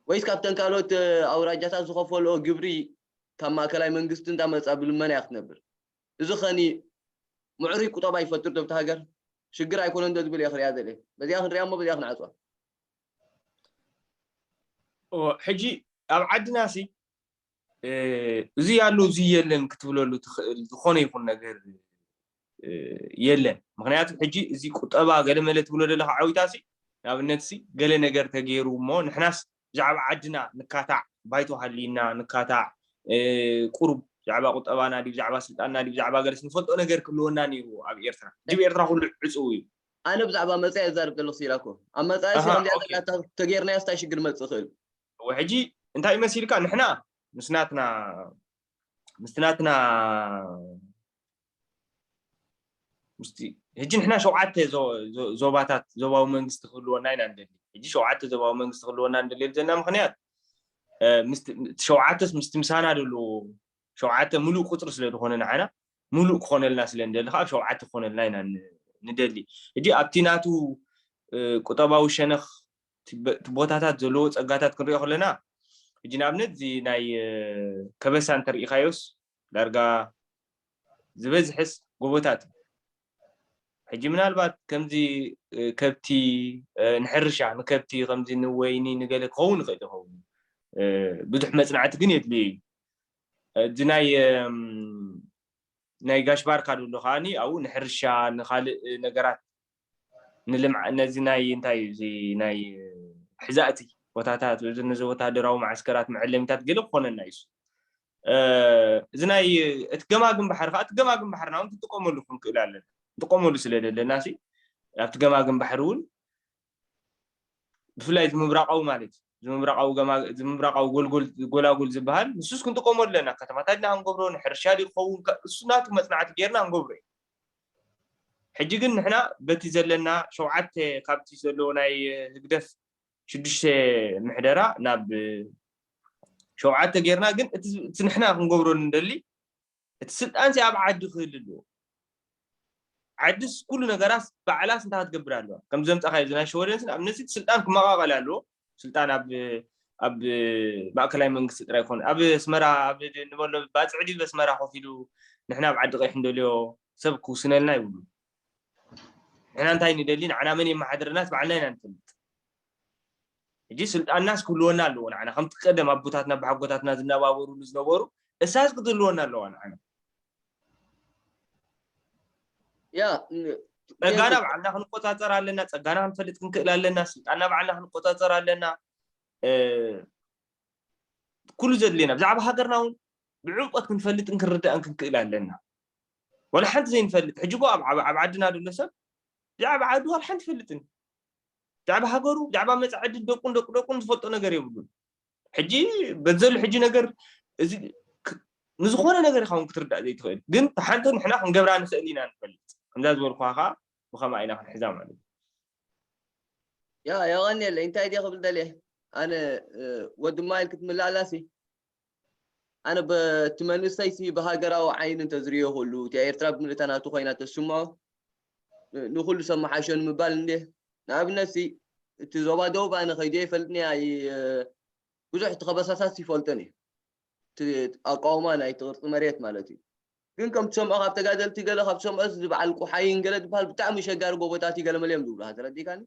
ወይስ ካብተን ካልኦት ኣውራጃታት ዝኸፈልኦ ግብሪ ካብ ማእከላይ መንግስቲ እንዳመፃ ብልመና እያ ክትነብር እዚ ኸኒ ምዕሩይ ቁጠባ ይፈጥር ዶ ኣብቲ ሃገር ሽግር ኣይኮነን ዶ ዝብል እየ ክሪኣ ዘለ በዚኣ ክንሪኣ እሞ በዚኣ ክንዓፅዋ ሕጂ ኣብ ዓድና ሲ እዚ ኣሎ እዚ የለን ክትብለሉ ትኽእል ዝኾነ ይኹን ነገር የለን ምክንያቱ ሕጂ እዚ ቁጠባ ገለመለ ትብሎ ዘለካ ዓዊታ ሲ ንኣብነት ሲ ገለ ነገር ተገይሩ እሞ ንሕናስ ብዛዕባ ዓድና ንካታዕ ባይቶ ሃሊና ንካታዕ ቁሩብ ብዛዕባ ቁጠባና ድዩ ብዛዕባ ስልጣንና ድዩ ብዛዕባ ገለስ ንፈልጦ ነገር ክህልወና ነይሩ ኣብ ኤርትራ ሕጂ ኤርትራ ኩሉ ዕፅው እዩ ኣነ ብዛዕባ መፃኢ ይዛርብ ዘለኹ ሲላኮ ኣብ መፃኢ ኣሃ፣ ከምዚኣ ኦኬ። ዘላታ ተገይርናያ ስታይ ሽግር መፅእ ይኽእል ሕጂ እንታይ ይመስልካ ንሕና ምስናትና ምስናትና ምስቲ ሕጂ ንሕና ሸውዓተ ዞ- ዞ- ዞባታት ዞባዊ መንግስቲ ክህልወና ኢና ንደሊ ሕጂ ሸውዓተ ዞባዊ መንግስቲ ክህልወና ንደልየሉ ዘለና ምክንያት እ፣ ምስቲ- እቲ ሸውዓተስ ምስቲ ምሳና ደሎ ሸውዓተ ሙሉእ ቁፅሪ ስለ ዝኾነ ንዓና ሙሉእ ክኾነልና ስለ ንደሊ ከዓ ሸውዓተ ክኾነልና ኢና ን- ንደሊ ሕጂ ኣብቲ ናቱ እ፣ ቁጠባዊ ሸነኽ እቲ በ- እቲ ቦታታት ዘለዎ ፀጋታት ክንሪኦ ከለና ሕጂ ንኣብነት እዚ ናይ እ፣ ከበሳ እንተሪኢካዮስ ዳርጋ ዝበዝሕስ ጎቦታት እዩ ሕጂ ምናልባት ከምዚ እ፣ ከብቲ እ፣ ንሕርሻ ንከብቲ ከምዚ ንወይኒ ንገለ ክኸውን ይኽእል ይኸውን እ፣ ብዙሕ መፅናዕቲ ግን የድልዮ እዩ እዚ ናይ እም፣ ናይ ጋሽ ባርካ ድብሎ ከዓኒ ኣብኡ ንሕርሻ ንካልእ ነገራት ንልምዓ ነዚ ናይ እንታይ እዩ እዚ ናይ ሕዛእቲ ቦታታት እዚ ነዚ ወታደራዊ ማዓስከራት መዐለሚታት ገለ ክኾነና እዩ እዚ ናይ እቲ ገማግም ባሕሪ ከዓ እቲ ገማግም ባሕርና እውን ክንጥቀመሉ ክንክእል ኣለና ንጥቀመሉ ስለ ዘለና ሲ ኣብቲ ገማግም ባሕሪ እውን ብፍላይ ዝምብራቃዊ ማለት እዩ ዝምብራቃዊ ጎላጉል ዝበሃል ንሱስ ክንጥቀመሉ ኣለና ከተማታት ኢና ክንገብሮ ንሕርሻ ድዩ ክኸውን እሱ ናቱ መፅናዕቲ ገይርና ክንገብሮ እዩ ሕጂ ግን ንሕና በቲ ዘለና ሸውዓተ ካብቲ ዘለዎ ናይ ህግደፍ ሽዱሽተ ምሕደራ ናብ ሸውዓተ ገይርና ግን እቲ ንሕና ክንገብሮ ንደሊ እቲ ስልጣን ሲ ኣብ ዓዲ ክህል ኣለዎ ዓድስ ኩሉ ነገራት ባዕላስ እንታይ ክትገብር ኣለዋ ከም ዘምፃኻዮ ናይ ሸወደንስ ኣብነዚ ስልጣን ክመቃቀል ኣለዎ ስልጣን ኣብ ኣብ ማእከላይ መንግስቲ ጥራይ ይኮን ኣብ ኣስመራ ኣብ ንበሎ ባፅዕ ድዩ ኣስመራ ኮፍ ኢሉ ንሕና ኣብ ዓዲ ቀይሕ እንደልዮ ሰብ ክውስነልና ይብሉ። ንሕና እንታይ ንደሊ ንዓና መን የመሓድረናስ ባዕልና ኢና ንፈልጥ። ሕጂ ስልጣንናስ ክህልወና ኣለዎ ንዓና ከምቲ ቀደም ኣቦታትና ብሓጎታትና ዝነባበሩሉ ዝነበሩ እሳስ ክትህልወና ኣለዋ ንዓና። ያ ጸጋና ባዕልና ክንቆጻጸር ኣለና። ጸጋና ክንፈልጥ ክንክእል ኣለና። ስልጣንና ባዕልና ክንቆጻጸር ኣለና። ኩሉ ዘድልየና ብዛዕባ ሃገርና እውን ብዕምቆት ክንፈልጥን ክንርዳእን ክንክእል ኣለና። ወላ ሓንቲ ዘይንፈልጥ ሕጂ እኮ ኣብ ዓድና ዘሎ ሰብ ብዛዕባ ዓዱ ወላ ሓንቲ ይፈልጥን። ብዛዕባ ሃገሩ ብዛዕባ መጻኢ ዕድል ደቁን ደቂ ደቁን ዝፈልጦ ነገር የብሉን። ሕጂ በዘሉ ሕጂ ነገር እዚ ንዝኾነ ነገር ኢኻ እውን ክትርዳእ ዘይትኽእል፣ ግን ሓንቲ ንሕና ክንገብራ ንኽእል ኢና ንፈልጥ። ከምዛ ዝበልኩኻ ከዓ ብኸምኣ ኢና ክንሕዛ ማለት እዩ። ያ የቐንየለይ። እንታይ ድየ ክብል ደልየ? ኣነ ወዲ ማይል ክትምላላሲ ኣነ በቲ መንእሰይሲ ብሃገራዊ ዓይኒ እንተዝርእዮ ኩሉ እቲ ኤርትራ ብምልእታ ናቱ ኮይና ተስምዖ ንኩሉ ሰብ መሓሾ ንምባል እንዴ። ንኣብነት ሲ እቲ ዞባ ደቡብ ኣነ ከይደ ይፈልጥኒ ኣይ ብዙሕ እቲ ከበሳሳት ይፈልጦን እዩ። እቲ ኣቃውማ ናይ እቲ ቅርፂ መሬት ማለት እዩ። ግን ከም ትሰምዖ ካብ ተጋደልቲ ገለ ካብ ትሰምዖ እዚ በዓል ቁሓይን ገለ ዝበሃል ብጣዕሚ ሸጋሪ ጎቦታት እዩ ገለመለ እዮም ዝብሉካ ተረዲእካኒ።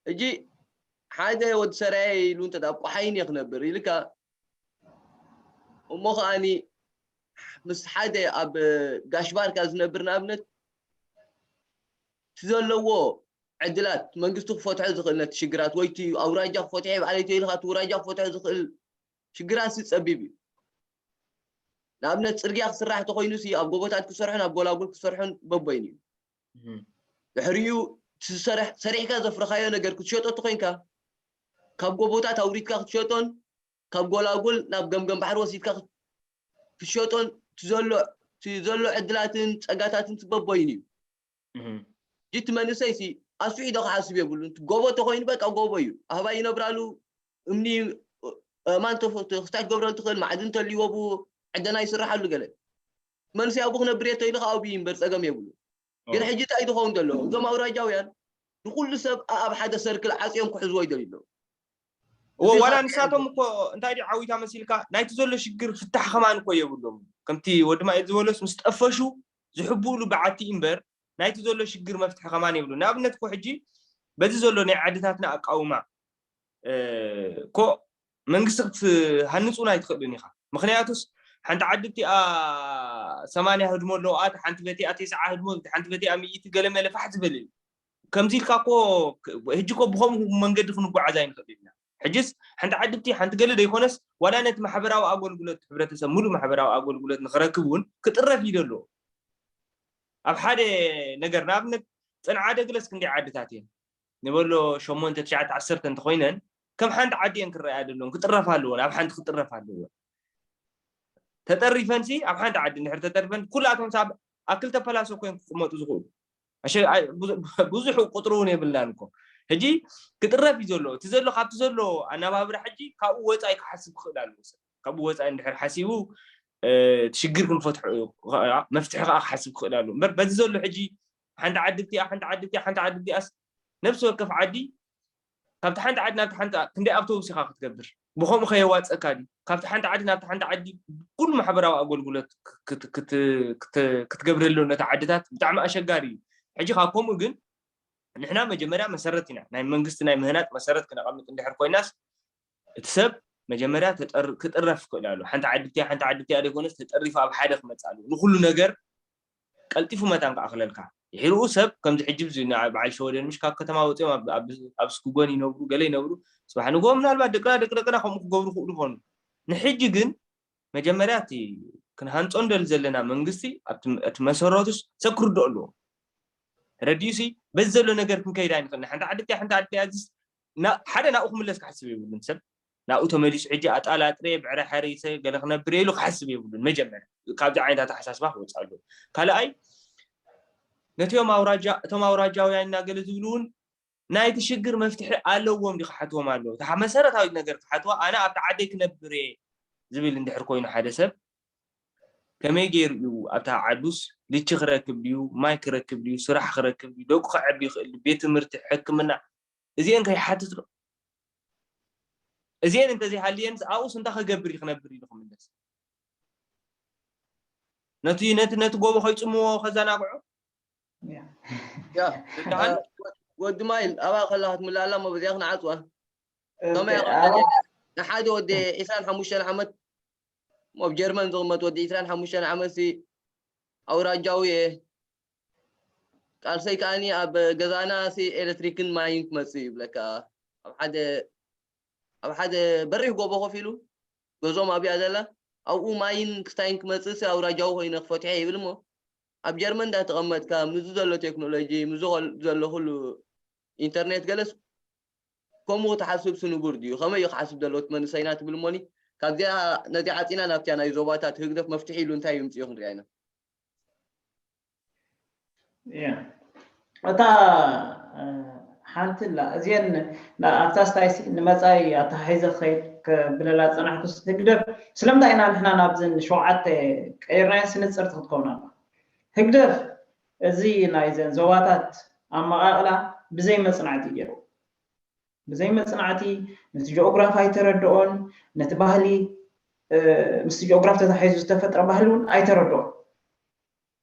ሕጂ ሓደ ወዲ ሰራየ ኢሉ እንተ ቁሓይን እየ ክነብር ኢልካ እሞ ከዓኒ ምስ ሓደ ኣብ ጋሽ ባርካ ዝነብር ንኣብነት እቲ ዘለዎ ዕድላት መንግስቲ ክፈትሖ ዝኽእል ነቲ ሽግራት ወይ እቲ ኣውራጃ ክፈትሖ ባዕለይ ተይልካ እቲ ውራጃ ክፈትሖ ዝኽእል ሽግራት ሲ ጸቢብ እዩ። ንኣብነት ፅርግያ ክስራሕ ተኮይኑ ሲ ኣብ ጎቦታት ክሰርሑን ኣብ ጎላጉል ክሰርሑን በቦይን እዩ። ድሕሪኡ ሰሪሕካ ዘፍረኻዮ ነገር ክትሸጦ ተኮይንካ ካብ ጎቦታት ኣውሪድካ ክትሸጦን ካብ ጎላጉል ናብ ገምገም ባሕሪ ወሲድካ ክትሸጦን ዘሎ ዕድላትን ፀጋታትን በቦይን እዩ። ጅቲ መንእሰይ ሲ ኣስፊሑ ዶ ክሓስብ የብሉን። ጎቦ ተኮይኑ በቃ ጎቦ እዩ። ኣህባይ ይነብራሉ። እምኒ እማን ተፍታሽ ገብረሉ ትኽእል ማዕድን ተልዎ ብኡ ዕደና ይስርሓሉ ገለ መንእሰይ ኣብኡ ክነብር እየ ተኢሉ ከዓ ኣብኡ እምበር ፀገም የብሉ። ግን ሕጂ እንታይ ዝኸውን ዘሎ እዞም ኣውራጃውያን ንኩሉ ሰብ ኣብ ሓደ ሰርክል ዓፅዮም ክሕዝዎ ይደልዩ ኣለዉ። ዋላ ንሳቶም እኮ እንታይ ድዩ ዓዊታ መሲልካ ናይቲ ዘሎ ሽግር ፍታሕ ከማን እኮ የብሎም። ከምቲ ወዲ ማኤል ዝበሎስ ምስ ጠፈሹ ዝሕብኡሉ በዓቲ እምበር ናይቲ ዘሎ ሽግር መፍትሒ ከማን የብሉ። ንኣብነት እኮ ሕጂ በዚ ዘሎ ናይ ዓድታትና ኣቃውማ እኮ መንግስቲ ክትሃንፁን ኣይትኽእልን ኢኻ። ምክንያቱስ ሓንቲ ዓዲ እቲኣ ሰማንያ ህድሞ ኣለዋ፣ ሓንቲ በቲኣ ተስዓ ህድሞ፣ ሓንቲ በቲኣ ሚእቲ ገለ መለ ፋሕ ዝበለ እዩ። ከምዚ ኢልካ እኮ ሕጂ እኮ ብከምኡ መንገዲ ክንጓዓዝ ኣይንኽእል ኢና። ሕጅስ ሓንቲ ዓዲ እቲ ሓንቲ ገለ ዘይኮነስ ዋላ ነቲ ማሕበራዊ ኣገልግሎት ሕብረተሰብ ሙሉእ ማሕበራዊ ኣገልግሎት ንክረክብ እውን ክጥረፍ እዩ ዘሎ። ኣብ ሓደ ነገር ንኣብነት ፅንዓደ ግለስ ክንደይ ዓድታት እየን ንበሎ ሸሞንተ ትሽዓተ ዓሰርተ እንተኮይነን ከም ሓንቲ ዓዲ እየን ክረኣያ ዘለዎን ክጥረፋ ኣለዎን ኣብ ሓንቲ ክጥረፋ ኣለዎን። ተጠሪፈን ሲ ኣብ ሓንቲ ዓዲ እንድሕር ተጠሪፈን ኩላቶም ሳብ ኣብ ክልተ ፐላሶ ኮይን ክቅመጡ ዝኽእሉ ብዙሕ ቁፅሪ እውን የብልናን እኮ። ሕጂ ክጥረፍ እዩ ዘሎ እቲ ዘሎ ካብቲ ዘሎ ኣናባብራ ሕጂ ካብኡ ወፃኢ ክሓስብ ክኽእል ኣለዎ ሰብ ካብኡ ወፃኢ እንድሕር ሓሲቡ ሽግር ክንፈትሖ እዩ መፍትሒ ከዓ ክሓስብ ክኽእል ኣለዎ እምበር በዚ ዘሎ ሕጂ ሓንቲ ዓዲ እቲኣ ሓንቲ ዓዲ እቲኣ ሓንቲ ዓዲ እቲኣስ ነብሲ ወከፍ ዓዲ ካብቲ ሓንቲ ዓዲ ናብቲ ሓንቲ ክንደይ ኣውቶቡስ ኢኻ ክትገብር ብከምኡ ከየዋፀካ ድዩ ካብቲ ሓንቲ ዓዲ ናብቲ ሓንቲ ዓዲ ኩሉ ማሕበራዊ ኣገልግሎት ክትገብረሉ ነቲ ዓድታት ብጣዕሚ ኣሸጋሪ እዩ ሕጂ ካብ ከምኡ ግን ንሕና መጀመርያ መሰረት ኢና ናይ መንግስቲ ናይ ምህናፅ መሰረት ክነቐምጥ እንድሕር ኮይናስ እቲ ሰብ መጀመርያ ክጥረፍ ክእል ኣሎ ሓንቲ ዓዲ እቲያ ሓንቲ ዓዲ እቲያ ዘይኮነስ ተጠሪፉ ኣብ ሓደ ክመፅእ ኣለዎ ንኩሉ ነገር ቀልጢፉ መታን ክኣኽለልካ ድሕሪኡ ሰብ ከምዚ ሕጂ በዓል ሸወደን ምሽ ካብ ከተማ ወፂኦም ኣብ ስኩጎን ይነብሩ ገለ ይነብሩ ፅባሕ ንግሆ ምናልባት ደቅና ደቂ ደቅና ከምኡ ክገብሩ ክእሉ ይኾኑ ንሕጂ ግን መጀመርያ እቲ ክንሃንፆ ንደሊ ዘለና መንግስቲ እቲ መሰረቱስ ሰብ ክርድኦ ኣለዎ ተረዲኡ ሲ በዚ ዘሎ ነገር ክንከይድ ኣይንኽእል ሓንቲ ዓዲ እቲያ ሓንቲ ዓዲ እዚስ ሓደ ናብኡ ክምለስ ክሓስብ የብሉን ሰብ ናብኡ ተመሊሱ ሕጂ ኣጣላጥረ ብዕረ ሓሪሰ ገለ ክነብር ኢሉ ክሓስብ የብሉን መጀመርያ ካብዚ ዓይነት ኣተሓሳስባ ክወፅእ ኣለዎ ካልኣይ ነቲኦም ኣውራጃ እቶም ኣውራጃውያን እና ገለ ዝብሉ እውን ናይቲ ሽግር መፍትሒ ኣለዎም ዲ ክሓትዎም ኣለዎ እታ መሰረታዊት ነገር ክሓትዋ ኣነ ኣብቲ ዓደይ ክነብር እየ ዝብል እንድሕር ኮይኑ ሓደ ሰብ ከመይ ገይሩ እዩ ኣብታ ዓዱስ ልቺ ክረክብ ድዩ ማይ ክረክብ ድዩ ስራሕ ክረክብ ድዩ ደቁ ከዐቢ ይኽእል ቤት ትምህርቲ ሕክምና እዚአን ከይሓትት ዶ እዚኤን እንተዘይሃልየንስ ኣብኡስ እንታይ ክገብር እዩ ክነብር ኢሉ ክምለስ? ነቲ ነቲ ነቲ ጎቦ ከይጽምዎ ከዘናግዖ? ያ ያ ደሓን ወዲ ማይል ኣብኣ ከላ ክትምላኣላ እሞ በዚኣ ክንዓፅዋ ከመይ ኦኬ፣ ኣቕልል ኣባ- ንሓደ ወዲ ዒስራን ሓሙሽተን ዓመት ኣብ ጀርመን ዝቕመጥ ወዲ ዒስራን ሓሙሽተን ዓመት ሲ ኣውራጃዊ እየ ቃልሰይ ከዓኒ ኣብ ገዛና ሲ ኤሌክትሪክን ማይን ክመፅእ ይብለካ ኣብ ሓደ ኣብ ሓደ በሪኽ ጎቦ ኮፍ ኢሉ ገዝኦም ኣብያ ዘላ ኣብኡ ማይን ክስታይን ክመፅእ ሲ ኣውራጃዊ ኮይኑ ክፈትሐ ይብል እሞ ኣብ ጀርመን እንዳተቐመጥካ ምዚ ዘሎ ቴክኖሎጂ ምዚ ዘሎ ኩሉ ኢንተርኔት ገለስ ከምኡ ክትሓስብ ስንቡር ድዩ ከመይ እዩ ክሓስብ ዘለዎ እቲ መንእሰይና ትብል እሞኒ ካብዚኣ ነዚ ዓፂና ናብቲያ ናይ ዞባታት ህግደፍ መፍትሒ ኢሉ እንታይ ይምፅኡ ክንሪኣ ኢና ያ እታ እ፣ ሓንቲ ላ እዚአን ና- ኣብታ ስታይሲ ንመፃኢ ኣተሓሒዘ ክኸይድ ክብለላ ዝፀናሕኩስ ህግደፍ ስለምንታይ ኢና ንሕና ናብዝን ሸውዓተ ቀይርናዮ ስንፅርቲ ክትከውን ኣላ ህግደፍ እዚ ናይዘን ዞባታት ኣመቓቕላ ብዘይ መፅናዕቲ ገይሩ ብዘይ መፅናዕቲ ነቲ ጂኦግራፍ ኣይተረድኦን ነቲ ባህሊ እ፣ ምስቲ ጂኦግራፍ ተታሒዙ ዝተፈጥረ ባህሊ እውን ኣይተረድኦን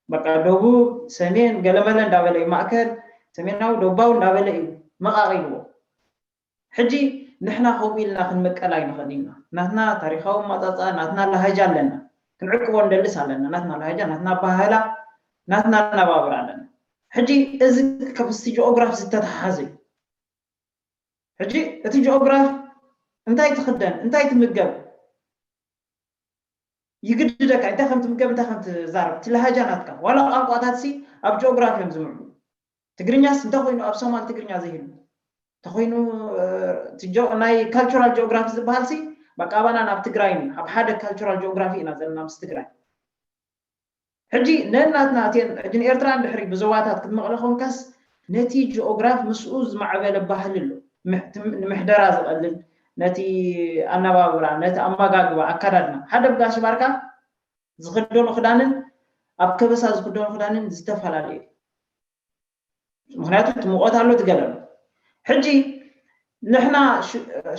በቃ ደቡብ ሰሜን ገለመለ እንዳበለ እዩ ማእከል ሰሜናዊ ደቡባዊ እንዳበለ እዩ መቃቂልዎ ሕጂ ንሕና ከምኡ ኢልና ክንመቀል ኣይንኽእል ኢና ናትና ታሪካዊ ማፃፃ ናትና ላሃጃ ኣለና ክንዕቅቦ እንደልስ ኣለና ናትና ላሃጃ ናትና ባህላ ናትና ኣነባብራ ኣለና ሕጂ እዚ ከብስቲ ጂኦግራፍ ዝተተሓሓዘ እዩ ሕጂ እቲ ጂኦግራፍ እንታይ ትኽደን እንታይ ትምገብ ይግድደካ እንታይ ከም ትምገብ እንታይ ከም ትዛረብ እቲ ለሃጃ ናትካ ዋላ ቋንቋታት ሲ ኣብ ጂኦግራፊ እዮም ዝምዕቡ ትግርኛስ እንታይ ኮይኑ ኣብ ሶማል ትግርኛ ዘይህሉ እንተኮይኑ ናይ ካልቸራል ጂኦግራፊ ዝበሃል ሲ በቃ ኣባና ናብ ትግራይ ኣብ ሓደ ካልቸራል ጂኦግራፊ ኢና ዘለና ምስ ትግራይ ሕጂ ነናትና እተን ሕጂ ንኤርትራ እንድሕሪ ብዞባታት ክትመቕለ ኮንካስ ነቲ ጂኦግራፍ ምስኡ ዝማዕበለ ባህሊ ኣሎ ንምሕደራ ዝቐልል ነቲ ኣነባብራ ነቲ ኣመጋግባ ኣካዳድና ሓደ ብጋሽ ባርካ ዝኽደኖ ክዳንን ኣብ ከበሳ ዝኽደኖ ክዳንን ዝተፈላለዩ ምክንያቱ እቲ ሙቐት ኣሎ ትገለሉ ሕጂ ንሕና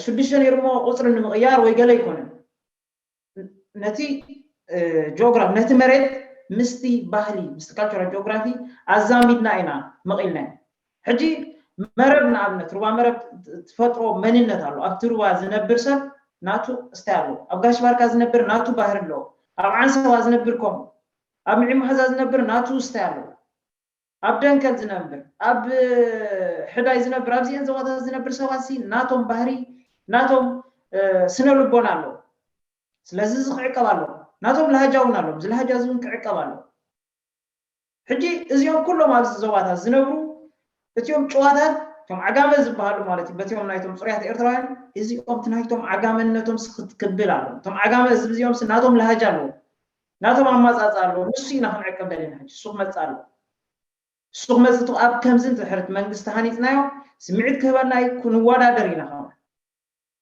ሽዱሽተ ነይሩሞ ቁፅሪ ንምቕያር ወይ ገለ ኣይኮነን ነቲ ጂኦግራፍ ነቲ መሬት ምስቲ ባህሊ ምስቲ ካልቸራል ጂኦግራፊ ኣዛሚድና ኢና መቒልናዮ ሕጂ መረብ ንኣብነት ሩባ መረብ ትፈጥሮ መንነት ኣሎ ኣብቲ ሩባ ዝነብር ሰብ ናቱ እስታይ ኣለዎ ኣብ ጋሽ ባርካ ዝነብር ናቱ ባህሪ ኣለዎ ኣብ ዓንሰባ ዝነብር ከምኡ ኣብ ምዒ ማሕዛ ዝነብር ናቱ እስታይ ኣለዎ ኣብ ደንከል ዝነብር ኣብ ሕዳይ ዝነብር ኣብዚአን ዞባታት ዝነብር ሰባት ሲ ናቶም ባህሪ ናቶም ስነ ልቦና ኣለዎ ስለዚ እዚ ክዕቀብ ኣለዎ ናቶም ለሃጃ እውን ኣለዎም እዚ ለሃጃ እዚ እውን ክዕቀብ ኣለዎ ሕጂ እዚኦም ኩሎም ኣብዚ ዞባታት ዝነብሩ እቲኦም ጭዋታት እቶም ዓጋመ ዝበሃሉ ማለት እዩ በቲኦም ናይቶም ፅሩያት ኤርትራውያን እዚኦም እቲ ናይቶም ዓጋመነቶም ስክትክብል ኣለዎም እቶም ዓጋመ እዚ እዚኦም ናቶም ለሃጃ ኣለዎም ናቶም ኣማፃፃ ኣለዎም ንሱ ኢና ክንዕቀብ ደሊና ሕጂ እሱ ክመፅእ ኣለዎ እሱ ክመፅእ ኣብ ከምዚ እንድሕር እቲ መንግስቲ ሃኒፅናዮ ስምዒት ክህበና እዩ ክንወዳደር ኢና ከማ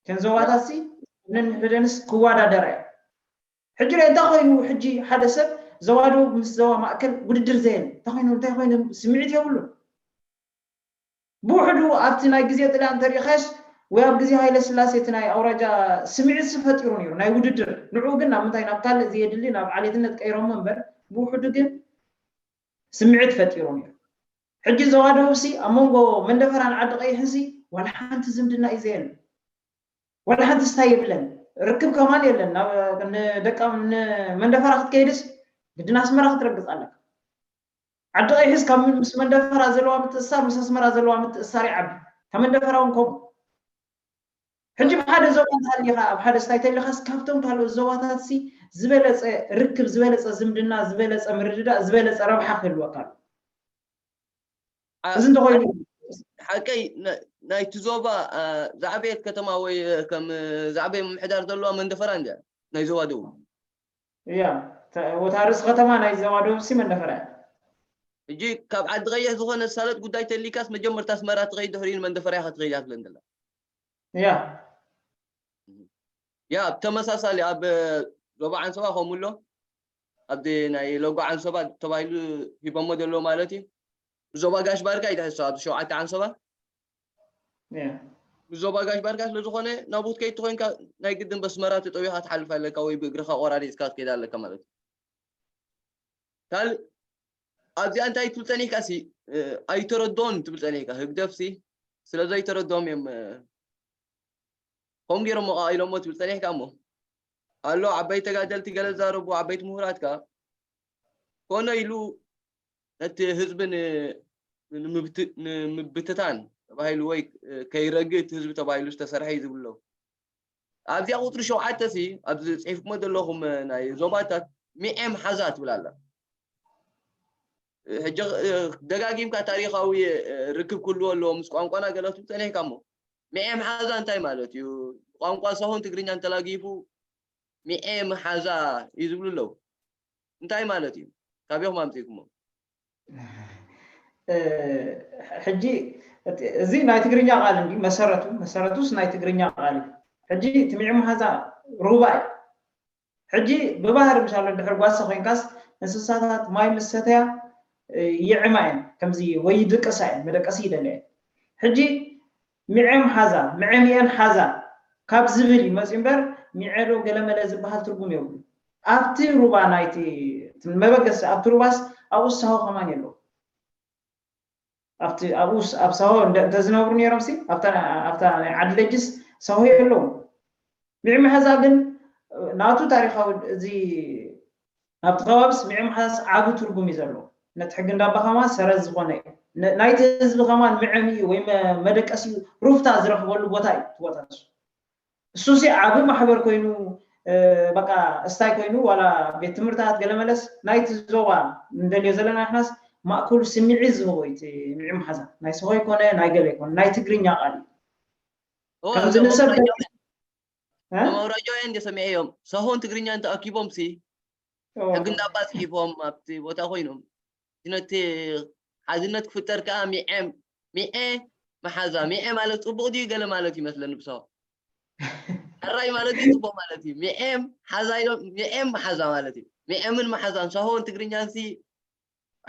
ከም ዞባታት ሲ ነንሕደንስ ክወዳደራ እዩ ሕጂ ሪኦ እንታይ ኮይኑ ሕጂ ሓደ ሰብ ዘዋደቡ ምስ ዘዋ ማእከል ውድድር ዘየለ እንታይ ኮይኑ እንታይ ኮይኑ ስምዒት የብሉን ብውሕዱ ኣብቲ ናይ ግዜ ጥልያን እንተሪኢኻሽ ወይ ኣብ ግዜ ሃይለ ስላሴ እቲ ናይ ኣውራጃ ስምዒት ሲ ፈጢሩ ነይሩ ናይ ውድድር ንዕኡ ግን ናብ ምንታይ ናብ ካልእ ዘየድሊ ናብ ዓሌትነት ቀይሮሞ እምበር ብውሕዱ ግን ስምዒት ፈጢሩ ነይሩ ሕጂ ዘዋደቡ ሲ ኣብ መንጎ መንደፈራን ዓዲ ቀይሕን ሲ ዋላ ሓንቲ ዝምድና እዩ ዘየለ ዋላ ሓንቲ ስታይ የብለን ርክብ ከማን የለን ንደቃ መንደፈራ ክትከይድስ ግድን ኣስመራ ክትረግፅ ኣለካ ዓዲ ቀይሕስ ካብ ምስ መንደፈራ ዘለዋ ምትእሳር ምስ ኣስመራ ዘለዋ ምትእሳር ይዓቢ ካብ መንደፈራ እውን ከምኡ ሕጂ ብሓደ ዞባ እንተሃሊኻ ኣብ ሓደ ስታይ ተሊኻስ ካብቶም ካልኦት ዞባታት ሲ ዝበለፀ ርክብ ዝበለፀ ዝምድና ዝበለፀ ምርድዳእ ዝበለፀ ረብሓ ክህልወካ ኣሎ እዚ እንተኮይኑ ሓቀይ ናይቲ ዞባ ዝዓበየት ከተማ ወይ ከም ዝዓበየ ምምሕዳር ዘለዋ መንደፈራ እንድያ ናይ ዞባ ደቡብ እያ ወታ ርእሲ ከተማ ናይ ዞባ ደቡብ ሲ መንደፈራ እያ ሕጂ ካብ ዓዲ ቀይሕ ዝኾነ ሳለጥ ጉዳይ ተሊካስ መጀመርታ ኣስመራ ትኸይድ ድሕሪኡ መንደፈራ ኢኻ ትኸይድ እያ ትብለን ዘላ እያ ያ ተመሳሳሊ ኣብ ዞባ ዓንሰባ ከምኡ ኣሎ ኣብቲ ናይ ሎጎ ዓንሰባ ተባሂሉ ሂቦሞ ዘለዎ ማለት እዩ ዞባ ጋሽ ባርካ ይትሕዝቶ ኣብዚ ሸውዓተ ዓንሰባ ዞባ ጋሽ ባርካ ስለ ዝኾነ ናብኡ ክትከይድ ተኾይንካ ናይ ግድን በስመራ ተጠዊኻ ትሓልፍ ኣለካ ወይ ብእግርኻ ቆራሪፅካ ክትከይድ ኣለካ ማለት እዩ። ካልእ ኣብዚኣ እንታይ ትብል ጸኒሕካ ሲ ኣይተረድኦን ትብል ጸኒሕካ ህግደፍ ሲ ስለ ዘይተረድኦም እዮም ከምኡ ገይሮም መቓቒሎሞ ትብል ጸኒሕካ እሞ ኣሎ ዓበይቲ ተጋደልቲ ገለ ዝዛረቡ ዓበይቲ ምሁራት ከኣ ኮነ ኢሉ ነቲ ህዝቢ ንምብትታን ተባሂሉ ወይ ከይረግእ እቲ ህዝቢ ተባሂሉ ዝተሰርሐ እዩ ዝብሉ ኣለዉ ኣብዚኣ ቁፅሪ ሸውዓተ ሲ ኣብዚ ፅሒፍኩሞ ዘለኹም ናይ ዞባታት ሚዔ ምሓዛ ትብል ኣላ ሕጂ ደጋጊምካ ታሪኻዊ ርክብ ክህልዎ ኣለዎ ምስ ቋንቋና ገለ ትብል ጸኒሕካ እሞ ሚዔ ምሓዛ እንታይ ማለት እዩ ቋንቋ ሳሆን ትግርኛን ተላጊፉ ሚዔ ምሓዛ እዩ ዝብሉ ኣለዉ እንታይ ማለት እዩ ካበይኹም ኣምፂእኩሞ ሕጂ እዚ ናይ ትግርኛ ቃል እንዲ መሰረቱ መሰረቱስ ናይ ትግርኛ ቃል እዩ ሕጂ እቲ ሚዒ ምሓዛ ሩባ እዩ ሕጂ ብባህሪ ምሻሎ ድሕር ጓሳ ኮይንካስ እንስሳታት ማይ ምስ ሰተያ ይዕማ እየን ከምዚ ወይ ይድቅሳ እየን መደቀሲ ይደለ እየን ሕጂ ሚዔ ምሓዛ ሚዔ ሚኤን ሓዛ ካብ ዝብል እዩ መፅኡ እምበር ሚዔ ዶ ገለመለ ዝበሃል ትርጉም የብሉ ኣብቲ ሩባ ናይቲ መበገሲ ኣብቲ ሩባስ ኣብኡ ሳሆ ከማን የለው ኣብቲ ኣብኡ ኣብ ሳሆ እንተዝነብሩ ነይሮም ሲ ኣብታ ናይ ዓዲ ለጅስ ሳሆ የለውም ሚዒ ምሓዛ ግን ናቱ ታሪካዊ እዚ ኣብቲ ከባብስ ሚዒ ምሓዛስ ዓቢ ትርጉም እዩ ዘለዎ ነቲ ሕጊ እንዳባ ከማ ሰረዝ ዝኾነ እዩ ናይቲ ህዝቢ ከማን ምዕሚ እዩ ወይ መደቀሲ ሩፍታ ዝረኽበሉ ቦታ እዩ ትቦታ እሱ እሱሲ ዓቢ ማሕበር ኮይኑ በቃ እስታይ ኮይኑ ዋላ ቤት ትምህርታት ገለመለስ ናይቲ ዞባ እንደልዮ ዘለና ንሕናስ ማእከሉ ስምዒት ዝህቦ እዩ እቲ ምዒ መሓዛ ናይ ሰሆ ይኮነ ናይ ገለ ይኮነ ናይ ትግርኛ ቃል እዩ ከምዚ ንሰብ ኣውራጃውያን እንደ ሰሚዐ እዮም ሰሆን ትግርኛን ተኣኪቦም ሲ ሕጊ እንዳባ ፅሒፎም ኣብቲ ቦታ ኮይኖም ነቲ ሓዝነት ክፍጠር ከዓ ሚዔ ሚዔ መሓዛ ሚዔ ማለት ፅቡቅ ድዩ ገለ ማለት ይመስለኒ ብሰው ሕራይ ማለት እዩ ፅቡቅ ማለት እዩ ሚዔም ሓዛ ኢሎም ሚዔም መሓዛ ማለት እዩ ሚዔምን መሓዛን ሳሆን ትግርኛን ሲ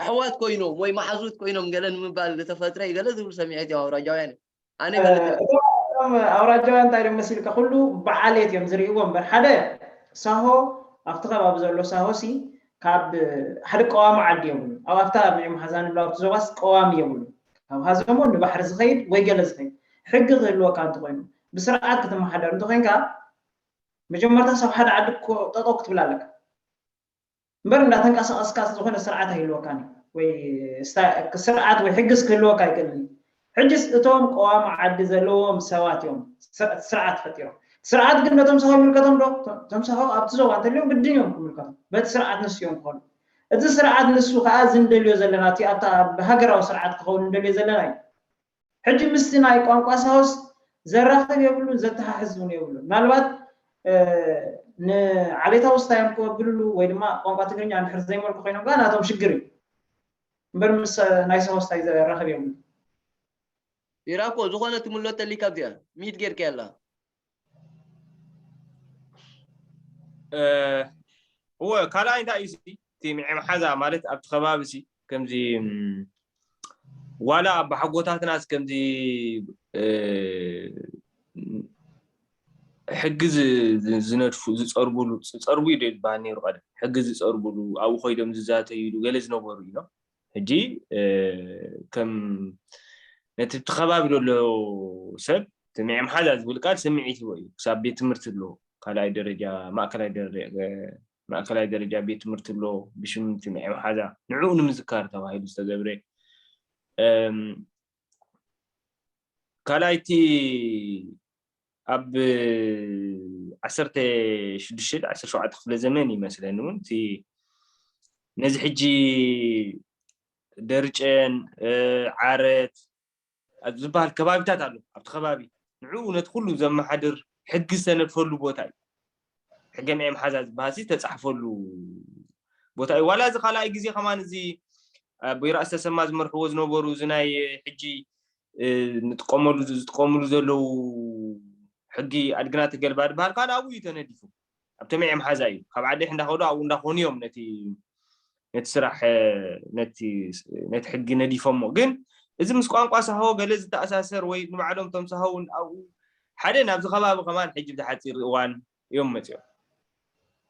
ኣሕዋት ኮይኖም ወይ መሓዙት ኮይኖም ገለ ንምባል ዝተፈጥረ እዩ ገለ ዝብሉ ሰሚዐት እዮም ኣውራጃውያን እዩ ኣነ ገለ ኣውራጃውያን እንታይ እዮም መሲልካ ኩሉ ብዓሌት እዮም ዝርእይዎ እምበር ሓደ ሳሆ ኣብቲ ከባቢ ዘሎ ሳሆ ሲ ካብ ሓደ ቀዋሚ ዓዲ የብሉን ኣብ ኣብታ ኣብ መሓዛን ብላውቲ ዞባስ ቀዋሚ የብሉን ካብ ሃዘሞ ንባሕሪ ዝኸይድ ወይ ገለ ዝኸይድ ሕጊ ክህልወካ እንተኮይኑ ብስርዓት ክትመሓደር እንተኮይንካ መጀመርታ ሰብ ሓደ ዓዲ ጠጠው ክትብል ኣለካ እምበር እንዳተንቀሳቀስካ ዝኾነ ስርዓት ኣይህልወካን ወይ ስርዓት ወይ ሕግስ ክህልወካ ኣይክእልን ሕጅስ እቶም ቀዋሚ ዓዲ ዘለዎም ሰባት እዮም ስርዓት ፈጢሮም ስርዓት ግን ነቶም ሰው ይምልከቶም ዶ እቶም ሰው ኣብቲ ዞባ እንተልዮም ግድን እዮም ክምልከቶም በቲ ስርዓት ንሱ እዮም ክኾኑ እቲ ስርዓት ንሱ ከዓ ዝንደልዮ ዘለና እቲ ኣብታ ብሃገራዊ ስርዓት ክኸውን እንደልዮ ዘለና እዩ ሕጂ ምስቲ ናይ ቋንቋ ሳሆስ ዘራኽብ የብሉን ዘተሓሕዝ እውን የብሉን ምናልባት ንዓሌታዊ ስታዮም ክወብልሉ ወይ ድማ ቋንቋ ትግርኛ እንድሕር ዘይመልኩ ኮይኖም ከዓ ናቶም ሽግር እዩ እምበር ምስ ናይ ሳሆስ ታይ ዘራኽብ የብሉን ኢራኮ ዝኾነ ትምሎ ተሊካ ኣብዚኣ ሚት ጌርካ ያላ እወ ካልኣይ እንታይ እዩ እቲ ምዒ መሓዛ ማለት ኣብቲ ከባቢ ሲ ከምዚ ዋላ ኣባሓጎታትናስ ከምዚ ሕጊ ዝነድፉ ዝፀርቡሉ ዝፀርቡ እዩ ዝበሃል ነይሩ ቀደም ሕጊ ዝፀርቡሉ ኣብኡ ኮይዶም ዝዛተይሉ ገለ ዝነበሩ እዮም ሕጂ ከም ነቲ እቲ ከባቢ ዘሎ ሰብ እቲ ምዒ መሓዛ ዝብል ቃል ስምዒት ይቦ እዩ ክሳብ ቤት ትምህርቲ ኣሎ ካልኣይ ደረጃ ማእከላይ ደረጃ ማእከላይ ደረጃ ቤት ትምህርቲ ኣሎ ብሽም እቲ ምዒ መሓዛ ንዕኡ ንምዝካር ተባሂሉ ዝተገብረ ካልኣይቲ ኣብ ዓሰርተ ሽዱሽተ ዓሰርተ ሸውዓተ ክፍለ ዘመን ይመስለኒ እውን እቲ ነዚ ሕጂ ደርጨን ዓረት ዝበሃል ከባቢታት ኣሎ ኣብቲ ከባቢ ንዕኡ ነቲ ኩሉ ዘመሓድር ሕጊ ዝተነድፈሉ ቦታ እዩ ሕገ ምዒ መሓዛ ዝበሃል ዝተፃሕፈሉ ቦታ እዩ ዋላ እዚ ካልኣይ ግዜ ከማን እዚ ኣቦይራእስ ተሰማ ዝመርሕዎ ዝነበሩ እዚ ናይ ሕጂ ንጥቀመሉ ዝጥቀምሉ ዘለዉ ሕጊ ኣድግና ተገልባ ዝበሃል ከዓ ኣብኡ እዩ ተነዲፉ ኣብቲ ምዒ መሓዛ እዩ ካብ ዓዲ እንዳኸዱ ኣብኡ እንዳኾኑ እዮም ነቲ ነቲ ስራሕ ነቲ ነቲ ሕጊ ነዲፎሞ ግን እዚ ምስ ቋንቋ ሳሆ ገለ ዝተኣሳሰር ወይ ንባዕሎም ቶም ሳሆ እውን ኣብኡ ሓደ ናብዚ ከባቢ ከማን ሕጂ ብዝሓፂር እዋን እዮም መፅኦም።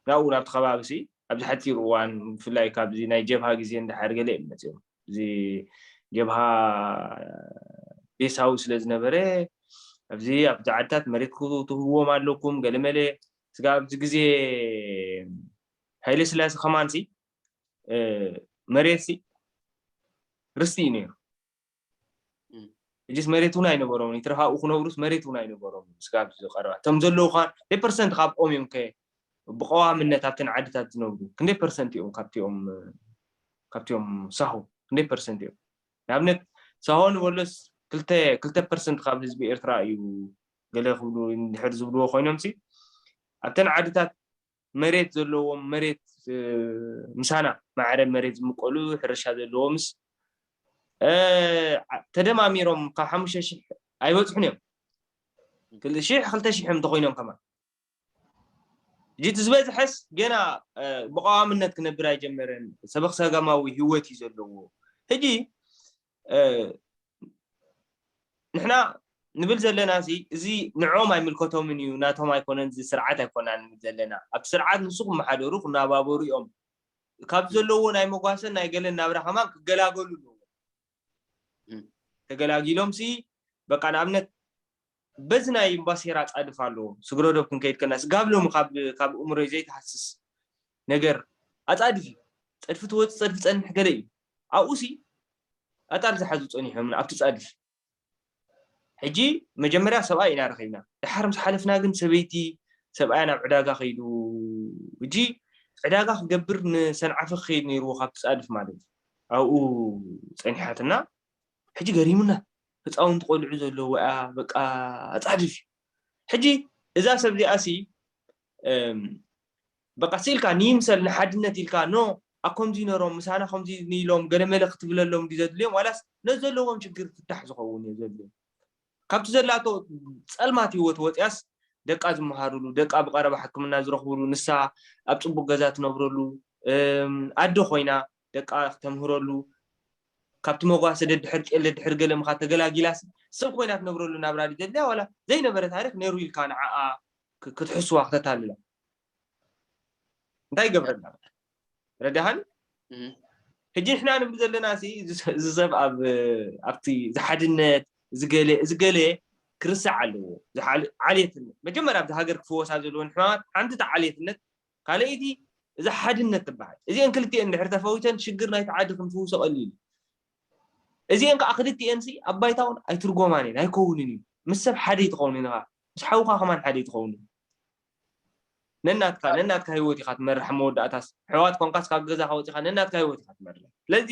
ናብኡ ናብቲ ከባቢ ሲ ኣብዚ ሓፂር እዋን ብፍላይ ካብዚ ናይ ጀብሃ ግዜ እንድሓር ገለ እዮም መፅኦም። እዚ ጀብሃ ቤሳዊ ስለ ዝነበረ ኣብዚ ኣብዚ ዓድታት መሬት ክህብዎም ኣለኩም ገለመለ ስጋ ኣብዚ ግዜ ሃይለ ስላሴ ከማን ሲ መሬት ሲ ርስቲ እዩ ነይሩ። እጅስ መሬት እውን ኣይነበሮም ይትረፋኡ ክነብሩስ መሬት እውን ኣይነበሮም። ስጋብ ዝቀረባ እቶም ዘለዉ ከዓ ክንደይ ፐርሰንት ካብኦም እዮም ከ ብቀዋምነት ኣብተን ዓድታት ዝነብሩ ክንደይ ፐርሰንት እዮም ካብቲኦም ካብቲኦም ሳሁ ክንደይ ፐርሰንት እዮም? ንኣብነት ሳሆ ንበሎስ ክልተ ክልተ ፐርሰንት ካብ ህዝቢ ኤርትራ እዩ ገለ ክብሉ እንድሕር ዝብልዎ ኮይኖም ሲ ኣብተን ዓድታት መሬት ዘለዎም መሬት ምሳና ማዕረ መሬት ዝምቀሉ ሕርሻ ዘለዎምስ ተደማሚሮም ካብ ሓሙሽተ ሽሕ ኣይበፅሑን እዮም። ሽሕ ክልተ ሽሕ እዮም እንተኮይኖም ከማን ሕጂ እቲ ዝበዝሐስ ገና ብቀዋምነት ክነብር ኣይጀመረን። ሰበክ ሰጋማዊ ህይወት እዩ ዘለዎ። ሕጂ ንሕና ንብል ዘለና እዚ ንዖም ኣይምልከቶምን እዩ ናቶም ኣይኮነን እዚ ስርዓት ኣይኮናን ንብል ዘለና ኣብቲ ስርዓት ንሱ ክመሓደሩ ክናባበሩ እዮም ካብ ዘለዎ ናይ መጓሰን ናይ ገለን ናብራ ከማን ክገላገሉ ኣለዎ ተገላጊሎም ሲ በቃ ንኣብነት በዚ ናይ እምባሴራ ጻድፍ ኣለዎ ስግረዶብ ክንከይድ ከና ስጋብ ሎሚ ካብ እምሮይ ዘይትሃስስ ነገር ኣጻድፍ እዩ ጸድፊ ትወጽእ ጸድፊ ጸንሕ ገለ እዩ ኣብኡ ሲ ኣጣል ዝሓዙ ጸኒሖም ኣብቲ ጻድፍ ሕጂ መጀመርያ ሰብኣይ ኢና ረኺብና ድሓር ምስ ሓለፍና ግን ሰበይቲ ሰብኣያ ናብ ዕዳጋ ከይዱ ሕጂ ዕዳጋ ክገብር ንሰንዓፈ ክኸይድ ነይርዎ ካብ ትጻድፍ ማለት እዩ ኣብኡ ጸኒሓትና ሕጂ ገሪሙና ህፃውንቲ ቆልዑ ዘለውያ በቃ ኣጻድፍ እዩ ሕጂ እዛ ሰብ እዚኣ ሲ በቃ ስኢልካ ንይምሰል ንሓድነት ኢልካ ኖ ኣኮምዚ ነሮም ምሳና ከምዚ ንኢሎም ገለመለ ክትብለሎም ድዩ ዘድልዮም ዋላስ ነዘለዎም ችግር ፍታሕ ዝኸውን እዩ ዘድልዮም ካብቲ ዘላቶ ፀልማት ህይወት ወፅያስ ደቃ ዝመሃሩሉ ደቃ ብቀረባ ሕክምና ዝረኽቡሉ ንሳ ኣብ ፅቡቅ ገዛ ትነብረሉ ኣዶ ኮይና ደቃ ክተምህረሉ ካብቲ መጓሰ ደድሕር ጤል ደድሕር ገለ ምካ ተገላጊላስ ሰብ ኮይና ትነብረሉ ናብራ ድዩ ዘድልያ ዋላ ዘይነበረ ታሪክ ነይሩ ኢልካ ንዓኣ ክትሕስዋ ክተታልላ እንታይ ይገብረና ረዳሃኒ ሕጂ ንሕና ንብል ዘለና እዚ ሰብ ኣብቲ ዝሓድነት ዝገለ ዝገለ ክርስዕ ኣለዎ ዓሌትነት መጀመርያ ኣብዚ ሃገር ክፍወሳ ዘለዎን ሕማማት ሓንቲ ዓሌትነት ካልኣይቲ እዛ ሓድነት ትበሃል እዚአን ክልቲአን ድሕር ተፈዊተን ሽግር ናይቲ ዓዲ ክንፍውሶ ቀሊል እዩ እዚአን ከዓ ክልቲአን ሲ ኣብ ባይታ እውን ኣይትርጎማን እየን ኣይከውንን እዩ ምስ ሰብ ሓደ ይትኸውን ኢኻ ምስ ሓውካ ከማን ሓደ ይትኸውን እዩ ነናትካ ነናትካ ህይወት ኢካ ትመርሕ መወዳእታስ ኣሕዋት ኮንካስ ካብ ገዛ ከወፂካ ነናትካ ህይወት ኢካ ትመርሕ ስለዚ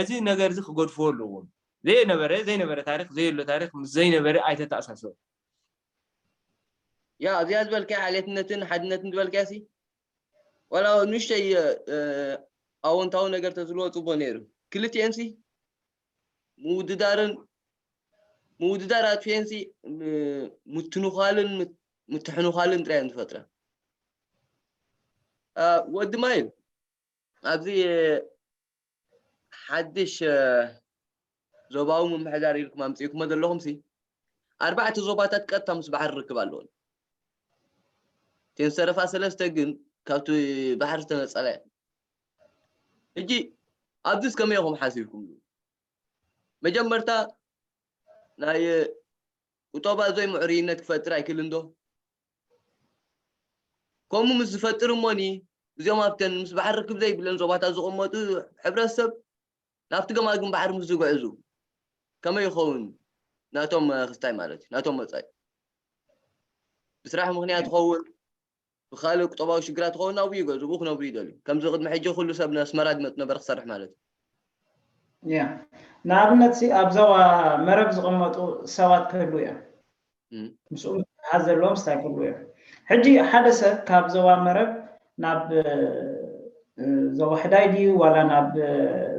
እዚ ነገር እዚ ክገድፍዎ ኣለዎም ዘይነበረ ዘይነበረ ታሪክ ዘየሎ ታሪክ ምስ ዘይነበረ ኣይተተኣሳስሮ ያ እዚኣ ዝበልካያ ዓሌትነትን ሓድነትን ዝበልካያ ሲ ዋላ ንእሽተይ ኣወንታዊ ነገር ተዝልዎ ፅቡቅ ነይሩ ክልቲኤን ሲ ምውድዳርን ምውድዳር ኣጥፊኤን ሲ ምትንኳልን ምትሕንኳልን ጥራይ ዝፈጥረ ወዲ ማይል ኣብዚ ሓድሽ ዞባዊ ምምሕዳር ኢልኩም ኣምፅእኩሞ ዘለኹም ሲ ኣርባዕተ ዞባታት ቀጥታ ምስ ባሕሪ ርክብ ኣለዎን እተን ዝተረፋ ሰለስተ ግን ካብቲ ባሕሪ ዝተነፀላ እየን ሕጂ ኣብዚስ ከመይ ኢኹም ሓሲብኩምሉ መጀመርታ ናይ ቁጠባ ዘይምዕሩይነት ክፈጥር ኣይክእልን ዶ ከምኡ ምስ ዝፈጥር እሞኒ እዚኦም ኣብተን ምስ ባሕሪ ርክብ ዘይብለን ዞባታት ዝቕመጡ ሕብረተሰብ ናብቲ ገማግም ባሕሪ ምስ ዝግዕዙ ከመይ ይኸውን ናቶም ክስታይ ማለት እዩ ናቶም መፃኢ ብስራሕ ምክንያት ይኸውን ብካልእ ቁጠባዊ ሽግራት ይኸውን ናብኡ ይገዝኡ ክነብሩ ይደልዩ ከምዚ ቅድሚ ሕጂ ኩሉ ሰብ ንኣስመራ ዝመፅ ነበረ ክሰርሕ ማለት እዩ ያ ንኣብነት ሲ ኣብ ዞባ መረብ ዝቕመጡ ሰባት ክህልዉ እዮም ምስኡ ምትሓዝ ዘለዎም ስታይ ክህልዉ እዮም ሕጂ ሓደ ሰብ ካብ ዞባ መረብ ናብ ዞባ ሕዳይ ድዩ ዋላ ናብ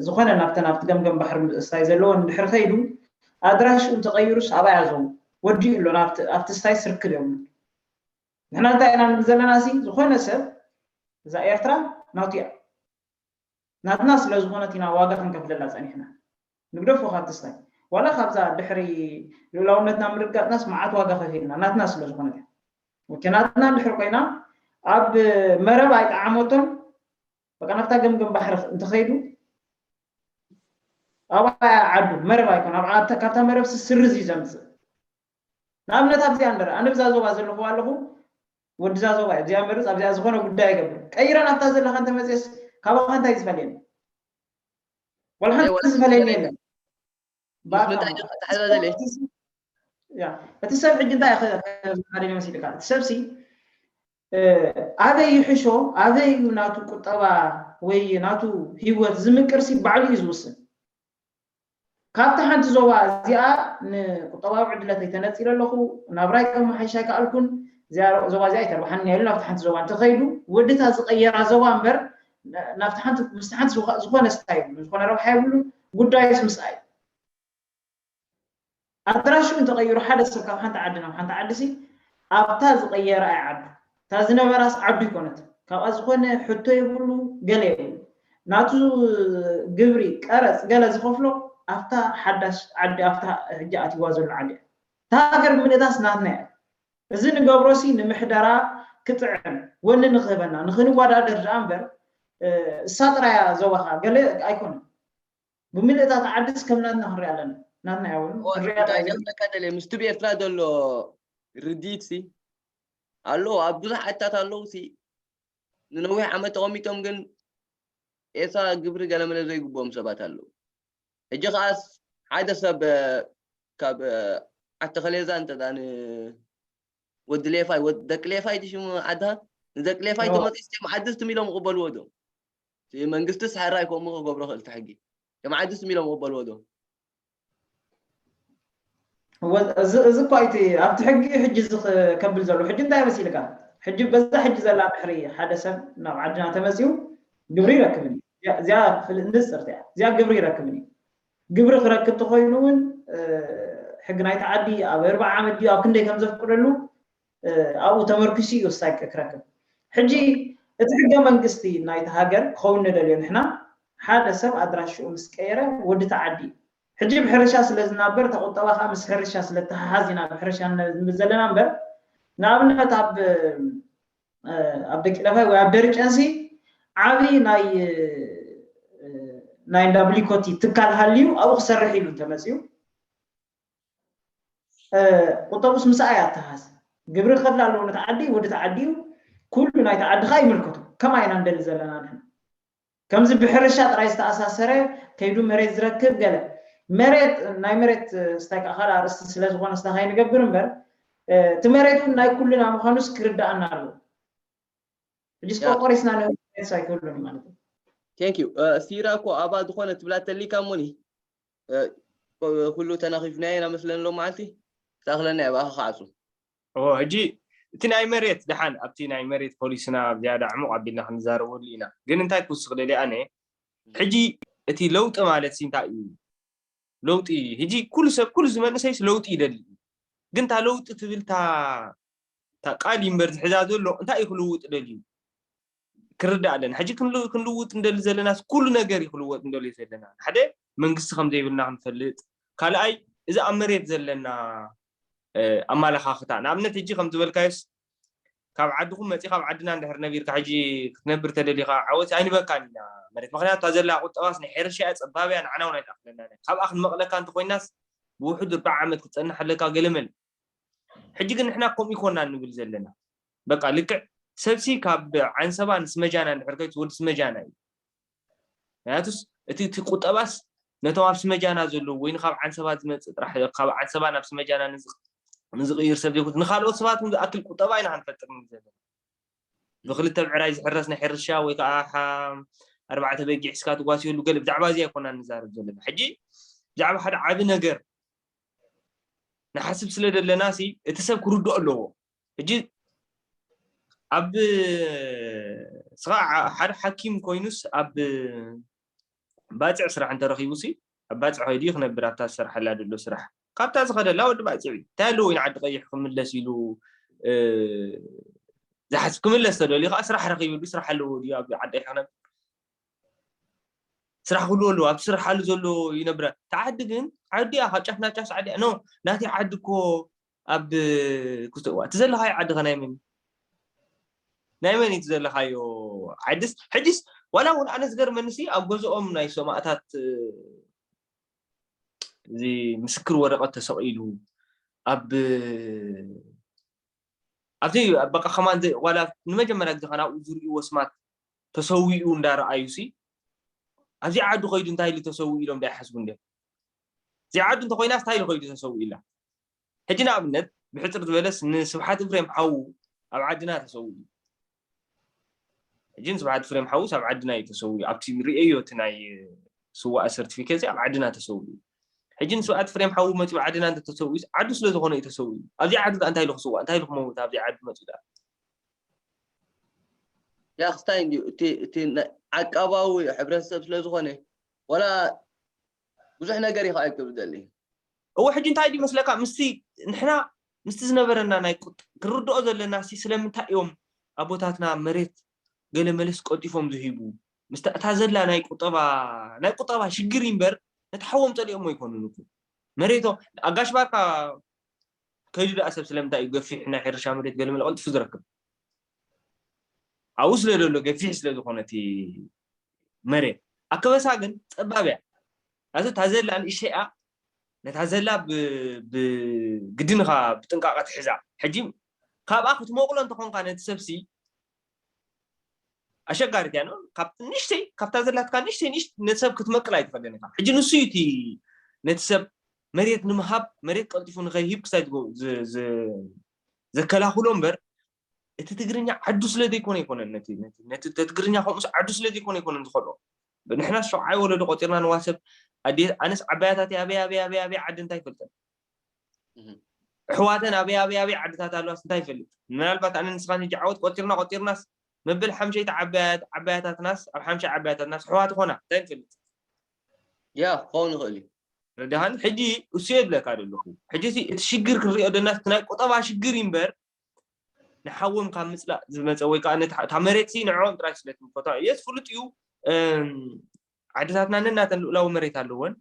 ዝኾነ ናብተ ናብቲ ገምገም ባሕሪ ስታይ ዘለዎ እንድሕር ከይዱ ኣድራሽኡ እንተቐይሩስ ኣባይ ኣዘው ወዲኡ ኣሎ ኣብቲ ስታይ ስርክብ የብሉ ንሕና እንታይ ኢና ንብል ዘለና ሲ ዝኾነ ሰብ እዛ ኤርትራ ናቱ እያ ናትና ስለ ዝኾነት ኢና ዋጋ ክንከፍለላ ጸኒሕና ንግደፎ ካብ ትስታይ ዋላ ካብዛ ድሕሪ ልኡላውነትና ምርጋጥናስ መዓት ዋጋ ከፊልና ናትና ስለ ዝኾነት እያ። ወኪ ናትና እንድሕር ኮይና ኣብ መረብ ኣይጠዓመቶን። በቃ ናብታ ገምገም ባሕሪ እንተኸይዱ ኣብኣ ዓዱ መረብ ኣይኮን ኣብኣ ካብታ መረብ ስርዝ እዩ ዘምፅእ። ንኣብነት ኣብዚኣ እንደረ ኣነ ብዛ ዞባ ዘለኹ ኣለኹ ወድዛ ዞባ እዚኣ መርፅ ኣብዚኣ ዝኾነ ጉዳይ ይገብር ቀይረ ናብታ ዘለካ እንተመፅስ ካባካ እንታይ ዝፈልየኒ? ወላ ሓንቲ ዝፈልየኒ የለን። እቲ ሰብ ሕጂ እንታይ ሓደ መሲልካ እቲ ሰብሲ ኣበይ ይሕሾ ኣበይ እዩ ናቱ ቁጠባ ወይ ናቱ ሂወት ዝምቅርሲ ባዕሉ እዩ ዝውስን። ካብቲ ሓንቲ ዞባ እዚኣ ንቁጠባዊ ዕድለተይ ተነፂለ ኣለኹ ናብራይ ከመሓይሽ ኣይከኣልኩን። ዞባ እዚኣ ኣይተርባሓን እያ ኢሉ ናብቲ ሓንቲ ዞባ እንተኸይዱ ወድታ ዝቀየራ ዞባ እምበር ናብቲ ሓንቲ ምስቲ ሓንቲ ዝኾነ ስታይ ዝኾነ ረብሓ የብሉ። ጉዳይስ ምስኣ እዩ። ኣድራሽኡ እንተቐይሩ ሓደ ሰብ ካብ ሓንቲ ዓዲ ናብ ሓንቲ ዓዲ ሲ ኣብታ ዝቐየራ እያ ዓዱ እታ ዝነበራስ ዓዱ ይኮነት። ካብኣ ዝኾነ ሕቶ የብሉ ገለ የብሉ። ናቱ ግብሪ ቀረፅ ገለ ዝኸፍሎ ኣብታ ሓዳሽ ዓዲ ኣብታ ሕጂ ኣትዋ ዘሎ ዓዲ እያ። እታ ሃገር ብምልእታስ ናትና እያ። እዚ ንገብሮሲ ንምሕደራ ክጥዕም ወኒ ንክህበና ንክንወዳደር ደኣ እምበር እሳ ጥራያ ዞባኻ ገለ ኣይኮነን። ብምልእታ ተዓድስ ከም ናትና ክንሪኣ ኣለና። ናትና እያ እውን ክንሪኣ እንታይ ኣለና። ዘፍለካ ደለ ምስቲ ብኤርትራ ዘሎ ርድኢት ሲ ኣሎ ኣብ ብዙሕ ዓድታት ኣለዉ ሲ ንነዊሕ ዓመት ተቐሚጦም ግን ኤርትራ ግብሪ ገለመለ ዘይግብኦም ሰባት ኣለዉ። ሕጂ ከዓስ ሓደ ሰብ ካብ ዓዲ ከሌዛ እንተ ወዲ ሌፋይ ደቂ ሌፋይ ሽሙ ዓድኻ ንደቂ ሌፋይ ተመጢስ ም ዓድስ ትም ኢሎም ክበልዎ ዶ? መንግስቲ ስሕራ ይከምኡ ክገብሮ ክእል ሕጊ ም ዓድስ ትም ኢሎም ክበልዎ ዶ? እዚ እኳ እቲ ኣብቲ ሕጊ ሕጂ እዚ ከብል ዘሎ ሕጂ እንታይ መሲልካ ሕጂ በዛ ሕጂ ዘላ ድሕሪ ሓደ ሰብ ናብ ዓድና ተመፅኡ ግብሪ ይረክብን እዩ። እዚኣ ንፅርቲ እያ። እዚኣ ግብሪ ይረክብን እዩ። ግብሪ ክረክብ ተኮይኑ እውን ሕጊ ናይቲ ዓዲ ኣብ ኣርባዓ ዓመት ድዩ ኣብ ክንደይ ከም ዘፍቅደሉ ኣብኡ ተመርኪሱ እዩ ወሳኝ ክረክብ። ሕጂ እቲ ሕገ መንግስቲ ናይቲ ሃገር ክኸውን ንደልዮ ንሕና ሓደ ሰብ ኣድራሽኡ ምስ ቀየረ ወዲ ተዓዲ ሕጂ ብሕርሻ ስለ ዝናበር ተቁጠባ ከዓ ምስ ሕርሻ ስለ ተሓሓዝ ኢና ብሕርሻ ንብል ዘለና እምበር ንኣብነት ኣብ ኣብ ደቂ ለፋይ ወይ ኣብ ደርጨንሲ ዓብዪ ናይ ናይ እንዳ ብሊኮቲ ትካል ሃልዩ ኣብኡ ክሰርሕ ኢሉ እንተመፅኡ ቁጠቡስ ምሳኣ እያ ኣተሓዝ ግብሪ ክኸፍል ኣለዎ ነቲ ዓዲ ወዲ ተዓዲ እዩ ኩሉ ናይቲ ዓዲ ከዓ ይምልከቱ ከማ ኢና ንደሊ ዘለና ንሕና ከምዚ ብሕርሻ ጥራይ ዝተኣሳሰረ ከይዱ መሬት ዝረክብ ገለ መሬት ናይ መሬት ስታይ ከዓ ካልእ ኣርእስቲ ስለዝኮነ ስታካ ይንገብር እምበር እቲ መሬት እውን ናይ ኩልና ምኳኑስ ክርዳኣና ኣለዎ ሕጂ ስቆ ቆሪስና ንመሬት ኣይክህሉን ማለት እዩ Thank you ሲራ እኮ ኣባ ዝኮነ ትብላ ተሊካ እሞኒ ኩሉ ተናኺፍናዮ ኢና መስለኒ ሎም መዓልቲ ክተኣክለና እያ ብኣኻ ክዓጹ ሕጂ እቲ ናይ መሬት ደሓን ኣብቲ ናይ መሬት ፖሊስና ዝያዳ ዕሙቕ ኣቢልና ክንዛረበሉ ኢና ግን እንታይ ክውስኽ ደልየ ኣነ ሕጂ እቲ ለውጢ ማለት ሲ እንታይ እዩ ለውጢ ሕጂ ኩሉ ሰብ ኩሉ ዝመንእሰይስ ለውጢ ይደሊ እዩ ግን እታ ለውጢ ትብል እታ ቃል እዩ እምበር ዝሕዛ ዘሎ እንታይ እዩ ክልውጥ ደልዩ ክርዳእ ኣለና ሕጂ ክንልውጥ እንደሊ ዘለናስ ኩሉ ነገር እዩ ክልወጥ እንደልዩ ዘለና ሓደ መንግስቲ ከም ዘይብልና ክንፈልጥ ካልኣይ እዚ ኣብ መሬት ዘለና ኣመለኻኽታ ንኣብነት ሕጂ ከም ዝበልካዮስ ካብ ዓድኹም መፂኻ ኣብ ዓድና እንድሕር ነቢርካ ሕጂ ክትነብር ተደሊኻ ዓወት ኣይንበካን ኢና መሬት ምክንያቱ እታ ዘላ ቁጠባስ ናይ ሕርሻ እያ ፀባብ እያ ንዓና እውን ኣይትኣክለና እያ ካብኣ ክንመቕለካ እንተኮይናስ ብውሕዱ ኣርባዓ ዓመት ክትፀንሕ ኣለካ ገለመል ሕጂ ግን ንሕና ከምኡ ይኮና ንብል ዘለና በቃ ልክዕ ሰብሲ ካብ ዓንሰባ ንስመጃና እንድሕር ከይትወድ ስመጃና እዩ ምክንያቱስ እቲ እቲ ቁጠባስ ነቶም ኣብ ስመጃና ዘለዉ ወይ ንካብ ዓንሰባ ዝመፅእ ጥራሕ ካብ ዓንሰባ ናብ ስመጃና ንዝቕይር ሰብ ዘይኮነ ንካልኦት ሰባት እውን ዝኣክል ቁጠባ ኢና ክንፈጥር ንብል ዘለና ብክልተ ብዕራይ ዝሕረስ ናይ ሕርሻ ወይ ከዓ ኣርባዕተ በጊዕ ሒዝካ ትጓስየሉ ገለ ብዛዕባ እዚ ኣይኮና ንዛረብ ዘለና ሕጂ ብዛዕባ ሓደ ዓቢ ነገር ንሓስብ ስለ ዘለና ሲ እቲ ሰብ ክርድኦ ኣለዎ ሕጂ ኣብ ስኻ ሓደ ሓኪም ኮይኑስ ኣብ ባፅዕ ስራሕ እንተረኪቡ ሲ ኣብ ባፅዕ ከይዱ ክነብር ኣብታ ዝሰርሓላ ዘሎ ስራሕ ካብታ ዝኸደላ ወዲ ባፅዕ እንታይ ኣለዎ ኢና ዓዲ ቀይሕ ክምለስ ኢሉ ዝሓስብ ክምለስ ተደልዩ ከዓ ስራሕ ረኪብሉ ስራሕ ኣለዎ ድዩ ኣብ ዓዲ ቀይሕ ክነብር ስራሕ ክህልዎ ኣለዎ፣ ኣብ ስርሓሉ ዘሎ ይነብረ። እቲ ዓዲ ግን ዓዲ እያ፣ ካብ ጫፍ ናብ ጫፍ ዓዲ እያ። ኖ፣ ናተይ ዓዲ እኮ ኣብ ክስተ እዋ፣ እቲ ዘለኻዮ ዓዲ ኸ ናይ መን እዩ? ናይ መን እዩ እቲ ዘለኻዮ ዓድስ? ሕጅስ ዋላ እውን ኣነ ዝገርመኒ ሲ ኣብ ገዝኦም ናይ ሰማእታት እዚ ምስክር ወረቐት ተሰቒሉ ኣብ ኣብቲ በቃ ከማን ዘ- ዋላ ንመጀመርያ ግዜ ከ ናብኡ ዝርእይዎ ስማት ተሰዊኡ እንዳረኣዩ ሲ ኣብዚ ዓዱ ከይዱ እንታይ ኢሉ ተሰዊኡ ኢሎም ዶ ኣይሓስቡ እንዲም? እዚ ዓዱ እንተኮይናስ እንታይ ኢሉ ከይዱ ተሰዊኡ ኢላ? ሕጂ ንኣብነት ብሕፅር ዝበለስ ንስብሓት እፍሬም ሓዉ ኣብ ዓድና ተሰዊኡ። ሕጂ ንስብሓት እፍሬም ሓዉስ ኣብ ዓድና እዩ ተሰዊኡ። ኣብቲ ርእየዮ እቲ ናይ ስዋእ ሰርቲፊኬት ኣብ ዓድና ተሰዊኡ። ሕጂ ንስብሓት እፍሬም ሓዉ መፂኡ ዓድና እንተተሰዊኡስ ዓዱ ስለ ዝኾነ እዩ ተሰዊኡ። ኣብዚ ዓዲ ከ እንታይ ኢሉ ክስዋእ እንታይ ኢሉ ክመውት ኣብዚ ዓዲ መፂኡ ደኣ? ያ ክስታይ እንድዩ እቲ እቲ ናይ ዓቃባዊ ሕብረተሰብ ስለ ዝኾነ ዋላ ብዙሕ ነገር እዩ ከዓ ክብል ደሊ እወ ሕጂ እንታይ ድዩ መስለካ ምስቲ ንሕና ምስቲ ዝነበረና ናይ ቁጥ- ክንርድኦ ዘለና ሲ ስለምንታይ እዮም ኣቦታትና መሬት ገለ መለስ ቀልጢፎም ዝሂቡ ምስታ እታ ዘላ ናይ ቁጠባ ናይ ቁጠባ ሽግር እዩ እምበር ነቲ ሓዎም ፀሊኦሞ ኣይኮኑን እኮ መሬቶ ኣጋሽ ባርካ ከይዱ ደኣ ሰብ ስለምንታይ እዩ ገፊሕ ናይ ሕርሻ መሬት ገለ መለ ቀልጢፉ ዝረክብ ኣብኡ ስለ ዘሎ ገፊሕ ስለ ዝኾነ እቲ መሬት ኣከበሳ ግን ፀባብ እያ ኣዚ እታ ዘላ ንእሽተይ እያ ነታ ዘላ ብ- ብግድንኻ ብጥንቃቐ ትሕዛ ሕጂ ካብኣ ክትመቕሎ እንተኾንካ ነቲ ሰብሲ ኣሸጋሪት እያ ካብ ንእሽተይ ካብታ ዘላትካ ንእሽተይ ንእሽት ነቲ ሰብ ክትመቅል ኣይትኽእልን ኢኻ ሕጂ ንሱ እዩ እቲ ነቲ ሰብ መሬት ንምሃብ መሬት ቀልጢፉ ንኸይሂብ ክሳይ ዝጎ- ዝ- ዝ- ዘከላኽሎ እምበር እቲ ትግርኛ ዓዱ ስለ ዘይኮነ ኣይኮነን ነቲ ነቲ ነቲ ትግርኛ ከምኡስ ዓዱ ስለ ዘይኮነ ኣይኮነን ዝኸዶ ንሕና ሸውዓይ ወለዶ ቆፂርና ንዋሰብ ኣዴ ኣነስ ዓባያታት ኣበይ ኣበይ ኣበይ ኣበይ ዓዲ እንታይ ይፈልጠን ኣሕዋተን ኣበይ ኣበይ ኣበይ ዓድታት ኣለዋስ እንታይ ይፈልጥ ምናልባት ኣነ ንስኻን ሕጂ ዓወት ቆፂርና ቆፂርናስ መበል ሓምሸይቲ ዓባያታትናስ ኣብ ሓምሻይ ዓባያታትናስ ኣሕዋት ኾና እንታይ ንፈልጥ ያ ክኸውን ይኽእል እዩ ረዳሃን ሕጂ እሱ የብለካ ዘለኹ ሕጂ እቲ ሽግር ክንሪኦ ደና ናይ ቁጠባ ሽግር እዩ እምበር ንሓዎም ካብ ምፅላእ ዝመፀ ወይ ከዓ እታ መሬት ሲ ንዕኦም ጥራይ ስለ ትምልከቶ የስ ፍሉጥ እዩ ዓድታትና ነናተን ልኡላዊ መሬት ኣለወን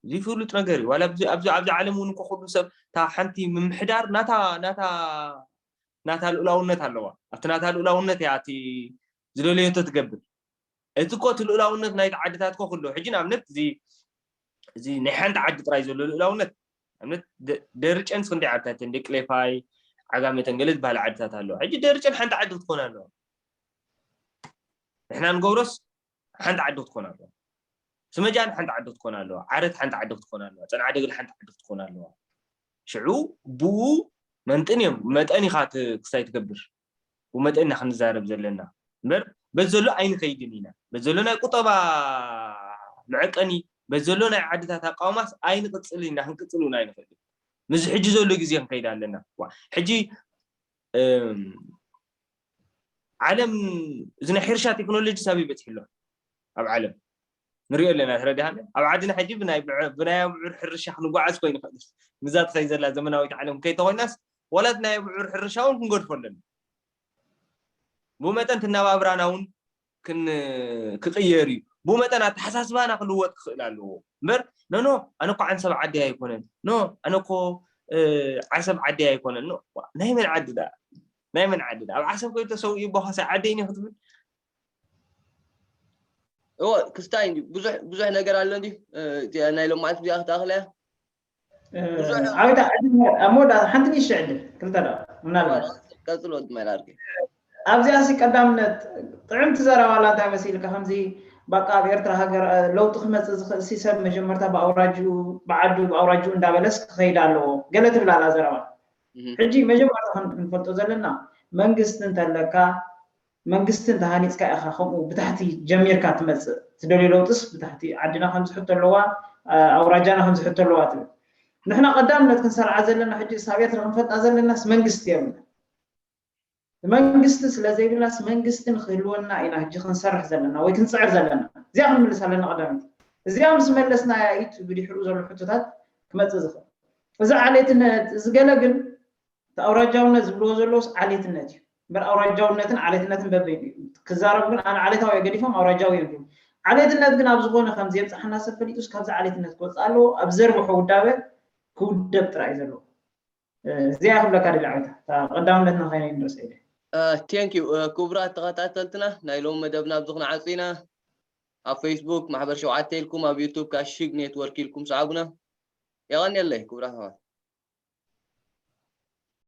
እዚ ፍሉጥ ነገር እዩ ዋላ ኣብዚ ኣብዚ ዓለም እውን እኮ ኩሉ ሰብ እታ ሓንቲ ምምሕዳር ናታ ናታ ናታ ልኡላውነት ኣለዋ ኣብቲ ናታ ልኡላውነት እያ እቲ ዝደለየቶ ትገብር እቲ እኮ እቲ ልኡላውነት ናይቲ ዓድታት እኮ ክሎ ሕጂ ንኣብነት እዚ እዚ ናይ ሓንቲ ዓዲ ጥራይ ዘሎ ልኡላውነት ኣብነት ደርጨን ክንደይ ዓድታት ደቂ ሌፋይ ዓጋመተን ገለ ዝበሃላ ዓድታት ኣለዋ ሕጂ ደርጨን ሓንቲ ዓዲ ክትኮን ኣለዋ ንሕና ንገብሮስ ሓንቲ ዓዲ ክትኮን ኣለዋ ስመጃን ሓንቲ ዓዲ ክትኮን ኣለዋ ዓረት ሓንቲ ዓዲ ክትኮን ኣለዋ ፅንዓ ደግል ሓንቲ ዓዲ ክትኮን ኣለዋ ሽዑ ብኡ መንጥን እዮም መጠን ኢኻ ክስታይ ትገብር ብመጠን ኢና ክንዛረብ ዘለና እምበር በዚ ዘሎ ኣይንኸይድን ኢና በዚ ዘሎ ናይ ቁጠባ መዐቀኒ በዚ ዘሎ ናይ ዓድታት ኣቃውማስ ኣይንቅፅልን ኢና ክንቅፅል እውን ኣይንኽእል ምስዚ ሕጂ ዘሎ ግዜ ክንከይድ ኣለና ሕጂ ዓለም እዚ ናይ ሕርሻ ቴክኖሎጂ ሳብ ይበፅሕ ኣሎ ኣብ ዓለም ንሪኦ ኣለና ተረዲሃና ኣብ ዓድና ሕጂ ብናይ ብናይ ብዑር ሕርሻ ክንጓዓዝ ኮይኑ ይኽእል ምዛ ትኸይ ዘላ ዘመናዊት ዓለም ከይተኮይናስ ወላት ናይ ብዑር ሕርሻ እውን ክንገድፎ ኣለና ብመጠን ትናባብራና እውን ክቅየር እዩ ብመጠን ኣተሓሳስባና ክልወጥ ክኽእል ኣለዎ እምበር ኖኖ ኣነ እኮ ዓንሰብ ዓዲ ኣይኮነን ኖ ኣነ እኮ ዓሰብ ዓዲ ኣይኮነን ናይ መን ዓዲ ዳ ናይ መን ዓዲ ዳ ኣብ ዓሰብ ከይዱ ተሰዊኡ ቦኻሳይ ዓደይን ክትብል እወ ክስታይ ብዙሕ ነገር ኣሎ እንዲ ናይ ሎማዓንቲ ዚኣ ክትኣኽለያ ዓወታ ኣብ መወዳእታ ሓንቲ ንእሽቶ ዕድል ክልተ ደቂቕ ምናልባት ቀፅሎ ወዲ ማይ ላርኪ ኣብዚኣ ሲ ቀዳምነት ጥዕምቲ ዘረባ ኣላ እንታይ መሲልካ ከምዚ በቃ ኣብ ኤርትራ ሃገር ለውጢ ክመፅእ ዝኽእል ሲ ሰብ መጀመርታ ብኣውራጅኡ ብዓዱ ብኣውራጅኡ እንዳበለስ ክኸይድ ኣለዎ ገለ ትብል ኣላ ዘረባ ሕጂ መጀመርታ ክንፈልጦ ዘለና መንግስቲ እንተለካ መንግስቲ እንተሃኒፅካ ኢኻ ከምኡ ብታሕቲ ጀሚርካ ትመፅእ ትደልዮ ለውጥስ ብታሕቲ ዓድና ከምዚ ሕቶ ኣለዋ ኣውራጃና ከምዚ ሕቶ ኣለዋ ትብል ንሕና ቀዳምነት ክንሰርዓ ዘለና ሕጂ ሳብ ኤርትራ ክንፈልጣ ዘለናስ መንግስቲ የብልና መንግስቲ ስለ ዘይብልናስ መንግስቲ ንክህልወና ኢና ሕጂ ክንሰርሕ ዘለና ወይ ክንፅዕር ዘለና እዚኣ ክንምልስ ኣለና ቀዳሚት እዚኣ ምስ መለስና ኢት ብድሕሩ ዘሎ ሕቶታት ክመፅእ ዝኽእል እዚ ዓሌትነት እዚ ገለ ግን እቲ ኣውራጃውነት ዝብልዎ ዘለውስ ዓሌትነት እዩ እምበር ኣውራጃውነትን ዓሌትነትን በበይኑ እዩ ክዛረቡ ግን ኣነ ዓሌታዊ ገዲፎም ኣውራጃዊ እዮም ዓሌትነት ግን ኣብ ዝኾነ ከም ዘየብፅሓና ሰብ ፈሊጡስ ካብዚ ዓሌትነት ክወፅእ ኣለዎ። ኣብ ዘርብሖ ውዳበ ክውደብ ጥራይ እዩ ዘለዎ። እዚኣ ክብለካ ደሊ ዓወታ፣ እታ ቀዳምነት ንኸይነ ንረስ ኢለ። ቴንክ ዩ። ክቡራት ተኸታተልትና፣ ናይ ሎም መደብና ኣብዚ ክንዓጹ ኢና። ኣብ ፌስቡክ ማሕበር ሸውዓተ ኢልኩም፣ ኣብ ዩቱብ ካሽግ ኔትወርክ ኢልኩም ሰዓቡና። የቐንየለይ ክቡራት ኣሕዋት።